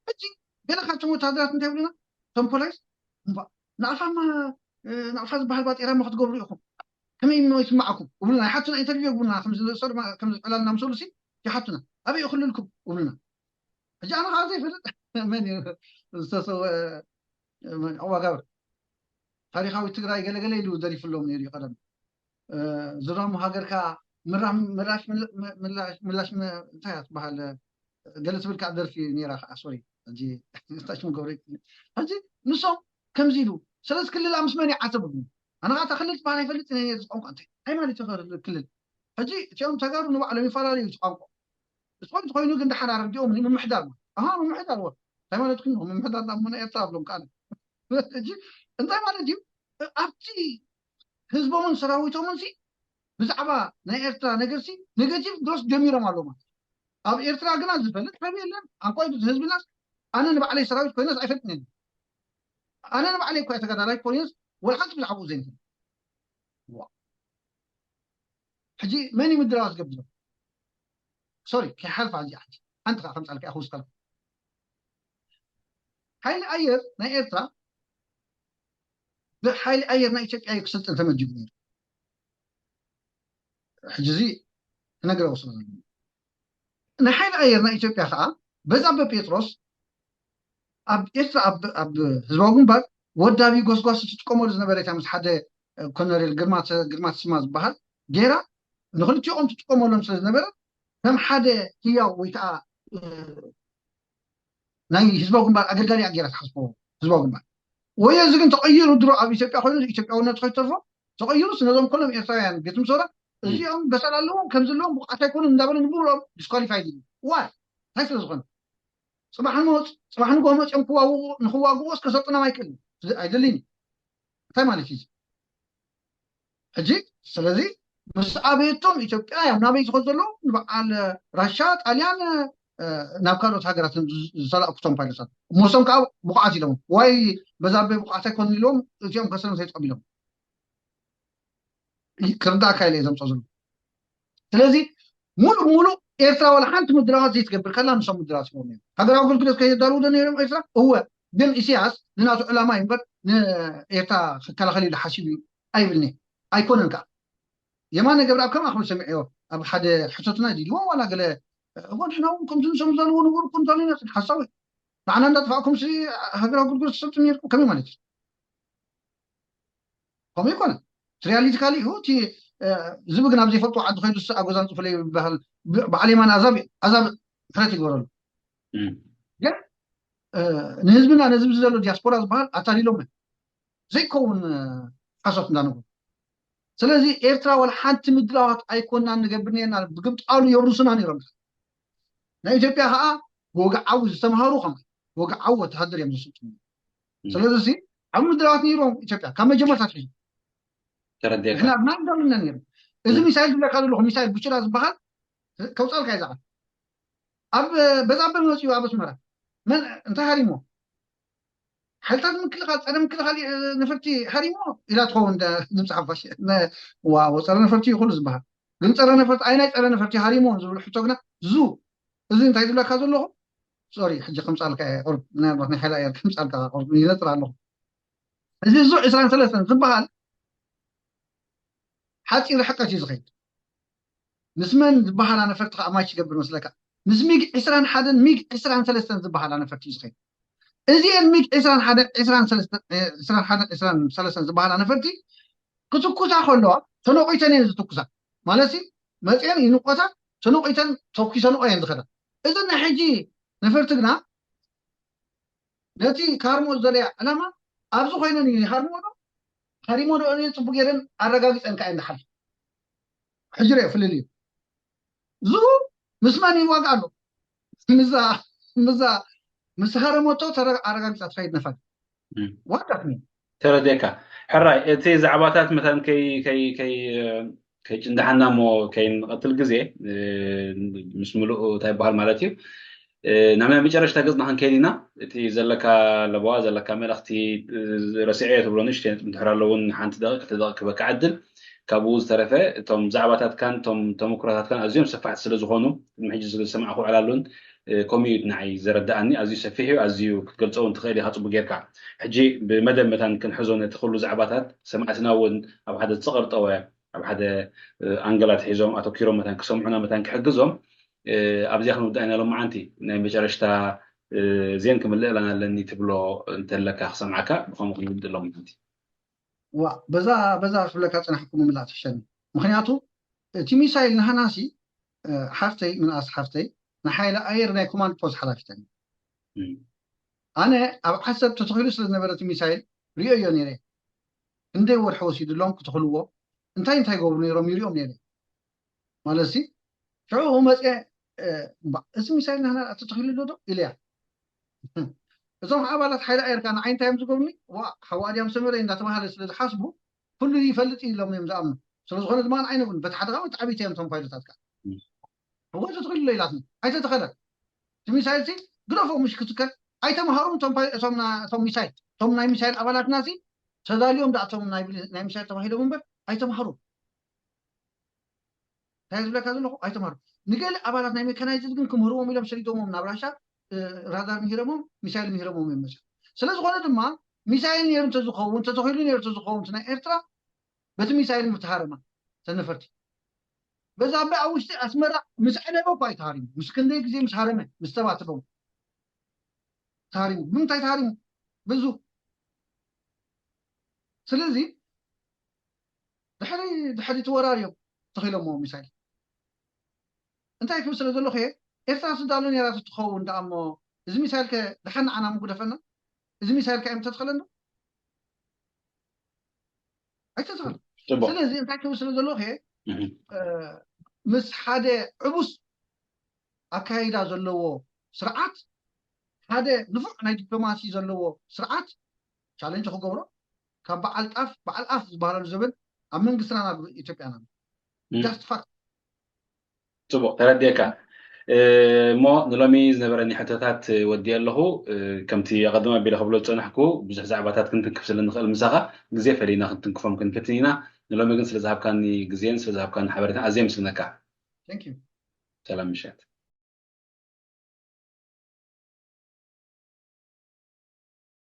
ሕጂ ገለ ካብቶም ወታደራት እንታይ ይብሉና እቶም ፖላይስ ንኣኻማ ንኣኻ ዝበሃል ባጤራ ሞ ክትገብሩ ኢኹም ከመይ ሞ ይስማዓኩም እብሉና ይሓቱና ኢንተርቪው ይግቡና ከምዝሰሩ ከምዝዕላልና ምሰሉ ሲ ይሓቱና ኣበይ ክልልኩም እብሉና ሕጂ ኣነ ከዓ ዘይፈልጥ መን እዩ ዝተሰወ ዕቁባ ጋብር ታሪካዊ ትግራይ ገለገለ ኢሉ ደሪፍሎም ነይሩ እዩ ቀደም ዝራሙ ሃገርካ ምራም ምላሽ ምላሽ ምላሽ እንታይ ትበሃል ገለ ትብል ከዓ ደርፊ ነይራ ከዓ ሶሪ ሕጂ ታሽሙ ገብረ ሕጂ ንሶም ከምዚ ኢሉ ስለዚ ክልል ምስ መን ይዓተብ ኣነ ከዓ ክልል ትበሃል ኣይፈልጥ ዝቋንቋ እንታይ ኣይ ማለት ክልል ሕጂ እቲኦም ተጋሩ ንባዕሎም ይፈላለዩ ቋንቋ ስፖርት ኮይኑ ግን ድሓር ኣረዲኦም ምምሕዳር ኣሃ ምምሕዳር ወ እንታይ ማለት ግን ምምሕዳር ናብ ምና ኤርትራ ኣብሎም ከዓ ሕጂ እንታይ ማለት እዩ ኣብቲ ህዝቦምን ሰራዊቶምን ሲ ብዛዕባ ናይ ኤርትራ ነገር ሲ ኔጌቲቭ ዶስ ጀሚሮም ኣለዉ ማለት ኣብ ኤርትራ ግና ዝፈልጥ ሰብ የለን ኣንኳይ ህዝብናስ ኣነ ንባዕለይ ሰራዊት ኮይነስ ኣይፈልጥን የለን ኣነ ንባዕለይ እኳ ተጋዳላይ ኮይነስ ወላ ሓንቲ ብዛዕባኡ ዘይንፈልጥ ሕጂ መን እዩ ምድላዋት ዝገብር ዘሎ ሶሪ ከይሓልፋ እዚኣ ሓንቲ ሓንቲ ከዓ ከምፃልካ እያ ክውስኸልካ ሓይሊ ኣየር ናይ ኤርትራ ብሓይሊ ኣየር ናይ ኢትዮጵያ እዩ ክስልጥን ተመዲቡ ነይሩ ሕጂ እዚ ክነግረ ወስዶ ዘሎ ናይ ሓይሊ ኣየር ናይ ኢትዮጵያ ከዓ በዛ በጴጥሮስ ኣብ ኤርትራ ኣብ ህዝባዊ ግንባር ወዳቢ ጎስጓስ ትጥቀመሉ ዝነበረ እታ ምስ ሓደ ኮነሬል ግርማ ግርማ ተስማ ዝበሃል ገይራ ንክልቲኦም ትጥቀመሎም ስለ ዝነበረ ከም ሓደ ህያው ወይ ከዓ ናይ ህዝባዊ ግንባር ኣገልጋሊ ገይራ ትሓስቦ ህዝባዊ ግንባር ወይ እዚ ግን ተቐይሩ ድሮ ኣብ ኢትዮጵያ ኮይኑ ኢትዮጵያውነቱ ከይተርፎ ተቐይሩስ ነዞም ኩሎም ኤርትራውያን ቤት ምሶራ እዚኦም በሰል ኣለዎም ከም ዘለዎም ብቕዓት ኣይኮኑን እንዳበሉ ንብሎም ዲስኳሊፋይ ይብሉ ዋይ እንታይ ስለ ዝኾነ ፅባሕ ንጎ መፅኦም ክዋግኡ ንክዋግኡ እስከ ሰልጥኖም ኣይክእልን ኣይደልን እንታይ ማለት እዩ ሕጂ ስለዚ ምስ ኣበየቶም ኢትዮጵያ ያም ናበይ ዝኸድ ዘሎ ንበዓል ራሻ ጣልያን ናብ ካልኦት ሃገራት ዝተላእኩቶም ፓይለታት እሞሶም ከዓ ብቑዓት ኢሎም ዋይ በዛ ኣበይ ብቑዓት ኣይኮን ኢሎም እዚኦም ከሰሎም ሰይተቐቢሎም ክርዳእካ ኢለ ዘምፆ ዘሎ ስለዚ ሙሉእ ሙሉእ ኤርትራ ዋላ ሓንቲ ምድላዋት ዘይትገብር ከላ ንሶም ምድላዋት ይገብሩ ነይሮም ሃገራዊ ኣገልግሎት ከየዳልዉ ዶ ነይሮም ኤርትራ እወ ግን ኢሳያስ ንናቱ ዕላማ እዩ እምበር ንኤርትራ ክከላኸል ኢሉ ሓሲቡ እዩ ኣይብልኒ። ኣይኮነን ከዓ። የማነ ገብረኣብ ከምኣ ክብል ሰሚዐዮ ኣብ ሓደ ሕቶትና ድልዎም ዋላ ገለ፣ እወ ንሕና እውን ከምዚ ንሶም ዝዛልዎ ንግበር እኮ እንተልና ሓሳዊ ንዓና እንዳጥፋእኩም ሲ ሃገር ኣገልግሎት ትሰልጡ ነርኩም ከመይ ማለት እዩ? ከምኡ ይኮነ። ሪያሊቲ ካሊእ እዩ። እቲ ዝብግን ኣብ ዘይፈልጡ ዓዲ ከይዱ ኣጎዛን ፅፉለ ይበሃል። በዓል የማነ ኣዛብ ኣዛብ ምሕረት ይግበረሉ። ግን ንህዝብና ነዚ ዘሎ ዲያስፖራ ዝበሃል ኣታሊሎም ዘይከውን ሓሶት እንዳነገሩ። ስለዚ ኤርትራ ዋላ ሓንቲ ምድላዋት ኣይኮናን ንገብር ነርና፣ ብግምጣሉ የብርሱና ነይሮም። ናይ ኢትዮጵያ ከዓ ብወግዓዊ ዝተምሃሩ ከም ብወግዓዊ ወተሃደር እዮም ዝስልጥኑ። ስለዚ ሲ ዓብ ምድላዋት ነይሮም ኢትዮጵያ ካብ መጀመርታ ትሒዙ ተረዲእካ። ንሕና ብና እንዳብልና ነይሩ። እዚ ሚሳይል ዝብለካ ዘለኹ ሚሳይል ብችላ ዝበሃል ከውፃልካ ይዛዓል ኣብ በዛበ መፅኡ ኣብ ኣስመራ መን እንታይ ሃሪሞ ሓይልታት ምክልኻል ፀረ ምክልኻል ነፈርቲ ሃሪሞ ኢላ ትኸውን ድምፂ ሓፋሽ። ዋው ፀረ ነፈርቲ ይኹሉ ዝበሃል ግን ፀረ ነፈርቲ ኣይ ናይ ፀረ ነፈርቲ ሃሪሞ ዝብል ሕቶ ግና ዙ እዚ እንታይ ዝብለካ ዘለኹ ሶሪ ሕጂ ከምፃልካ ቁርብ ምናልባት ናይ ሓይል ኣየር ከምፃልካ ቁርብ ይነፅር ኣለኹ። እዚ ዙ ዕስራን ሰለስተን ዝበሃል ሓፂር ርሕቀት እዩ ዝኸይድ። ምስ መን ዝበሃላ ነፈርቲ ከዓ ማች ይገብር መስለካ? ምስ ሚግ ዕስራን ሓደን ሚግ ዕስራን ሰለስተን ዝበሃላ ነፈርቲ እዩ ዝኸይድ። እዚኤን ሚግ ዕስራን ሓደን ዕስራን ሰለስተን ዝበሃላ ነፈርቲ ክትኩሳ ከለዋ ተነቂተን እየን ዝትኩሳ። ማለት መፅአን ይንቆታ ተነቂተን ተኪሰንኦ እየን ዝኸዳ። እዘን ናይ ሕጂ ነፈርቲ ግና ነቲ ክሃርሞ ዝደለያ ዕላማ ኣብዚ ኮይነን እዩ ይሃርሞ ዶ ሃሪሞ ዶ እኔ ፅቡቅ ገይረን ኣረጋጊፀን ከዓ እንዳሓል ሕጂ ሪኦ ፍልል እዩ። እዙ ምስ መን ይዋግ ኣሎ ምዛ ምዛ ምስ ሃረሞቶ ኣረጋጊፃ ትኸይድ ነፋል ዋዳት ተረዴካ ሕራይ እቲ ዛዕባታት መታን ከይ ከይ ከይ ከይጭንዳሓና እሞ ከይንቐትል ግዜ ምስ ምሉእ እንታይ ይበሃል ማለት እዩ ናብ ናይ መጨረሽታ ገፅና ክንከይድ ኢና። እቲ ዘለካ ለበዋ ዘለካ መልእኽቲ ረስዐዮ ትብሎ ንእሽተይ ነጥቢ እንድሕር ኣለውን ሓንቲ ደቂቅ ክልተ ደቂቅ ክበካ ዕድል ካብኡ ዝተረፈ እቶም ዛዕባታትካን እቶም ተመክሮታትካን ኣዝዮም ሰፋሕቲ ስለ ዝኾኑ ቅድሚ ሕጂ ዝሰማዕኩ ዕላሉን ከምኡ እዩ ንዓይ ዘረዳኣኒ ኣዝዩ ሰፊሕ እዩ ኣዝዩ ክትገልፆ እውን ትኽእል ኢኻ ፅቡቅ ጌርካ ሕጂ ብመደብ መታን ክንሕዞ ነቲ ኩሉ ዛዕባታት ሰማዕትና እውን ኣብ ሓደ ዝፀቐርጠወ ኣብ ሓደ ኣንገላት ሒዞም ኣተኪሮም መታን ክሰምዑና መታን ክሕግዞም ኣብዚኣ ክንውዳእ ኢና ሎመዓንቲ ናይ መጨረሽታ ዜን ክምልእ ኣለና ኣለኒ ትብሎ እንተለካ ክሰምዓካ ብከምኡ ክንውድእ ሎመዓንቲ ዋ በዛ በዛ ክብለካ ፅናሕኩ ምምላእ ትሕሸኒ ምክንያቱ እቲ ሚሳይል ናህናሲ ሓፍተይ ምንኣስ ሓፍተይ ንሓይሊ ኣየር ናይ ኮማንድ ፖስት ሓላፊተን ኣነ ኣብ ዓሰብ ተተኺሉ ስለ ዝነበረ እቲ ሚሳይል ሪኦዮ ነይረ ክንደይ ወርሒ ወሲድሎም ክትኽልዎ እንታይ እንታይ ገብሩ ነይሮም ይሪኦም ነይረ ማለት ሲ ሽዑ መፅአ እዚ ሚሳይል ናህና ተተኺሉ ኣሎ ዶ ኢለያ እዞም ኣባላት ሓይሊ ኣየርካ ንዓይ እንታይ እዮም ዝገብሩኒ ዋ ሓዋድያም ሰመረ እንዳተባሃለ ስለ ዝሓስቡ ኩሉ ይፈልጥ ኢሎም እዮም ዝኣምኑ ስለዝኾነ ድማ ንዓይ ነብን በቲ ሓደ ካብ ዓበይቲ እዮም እቶም ፓይሎታት ከዓ እወ ተተኺሉ ኢላትኒ ኣይተተኸለን እቲ ሚሳይል ሲ ግደፎ ምሽ ክትከል ኣይተምሃሩን እቶም ሚሳይል እቶም ናይ ሚሳይል ኣባላትና ሲ ተዳልዮም ዳ እቶም ናይ ሚሳይል ተባሂሎም እምበር ኣይተምሃሩን እንታይ ዝብለካ ዘለኹ ኣይተምሃሩ ንገለ ኣባላት ናይ ሜካናይዝድ ግን ክምህርዎም ኢሎም ሰዲዶሞም ናብ ራሻ ራዳር ምሂረሞም ሚሳይል ምሂረሞም እዮም መፅኦም ስለዝኾነ ድማ ሚሳይል ነይሩ እንተዝኸውን ተተኺሉ ነይሩ እንተዝኸውን ናይ ኤርትራ በቲ ሚሳይል ምተሃረማ ተነፈርቲ በዛ ኣባይ ኣብ ውሽጢ ኣስመራ ምስ ዕለበ እኳ እዩ ተሃሪሙ ምስ ክንደይ ግዜ ምስ ሃረመ ምስ ተባትሎም ተሃሪሙ ብምንታይ ተሃሪሙ ብዙ ስለዚ ድሕሪ ድሕሪ ትወራር እዮም ተኺሎሞ ሚሳይል እንታይ ክብል ስለ ዘለኹ እየ ኤርትራ ስዳሎ ነራ ትኸውን ደኣ እሞ እዚ ሚሳይል ከ ድሓን ንዓና ምጉደፈና እዚ ሚሳይል ከ እዮም ተትኸለና ኣይተትኸል ስለዚ እንታይ ክብል ስለ ዘለኹ እየ ምስ ሓደ ዕቡስ ኣካይዳ ዘለዎ ስርዓት ሓደ ንፉዕ ናይ ዲፕሎማሲ ዘለዎ ስርዓት ቻለንጅ ክገብሮ ካብ በዓል ጣፍ በዓል ኣፍ ዝበሃለሉ ዘበን ኣብ መንግስትና ናብ ኢትዮጵያ ናብ just fact ፅቡቅ ተረዲእካ እሞ ንሎሚ ዝነበረኒ ሕቶታት ወዲእ ኣለኹ ከምቲ ኣቐድም ኣቢለ ክብሎ ዝፀናሕኩ ብዙሕ ዛዕባታት ክንትንክፍ ስለ ንኽእል ምሳኻ ግዜ ፈሊና ክንትንክፎም ክንፍትን ኢና ንሎሚ ግን ስለዝሃብካኒ ግዜን ስለዝሃብካኒ ሓበሬታን ኣዝየ ምስግነካ ሰላም ምሸት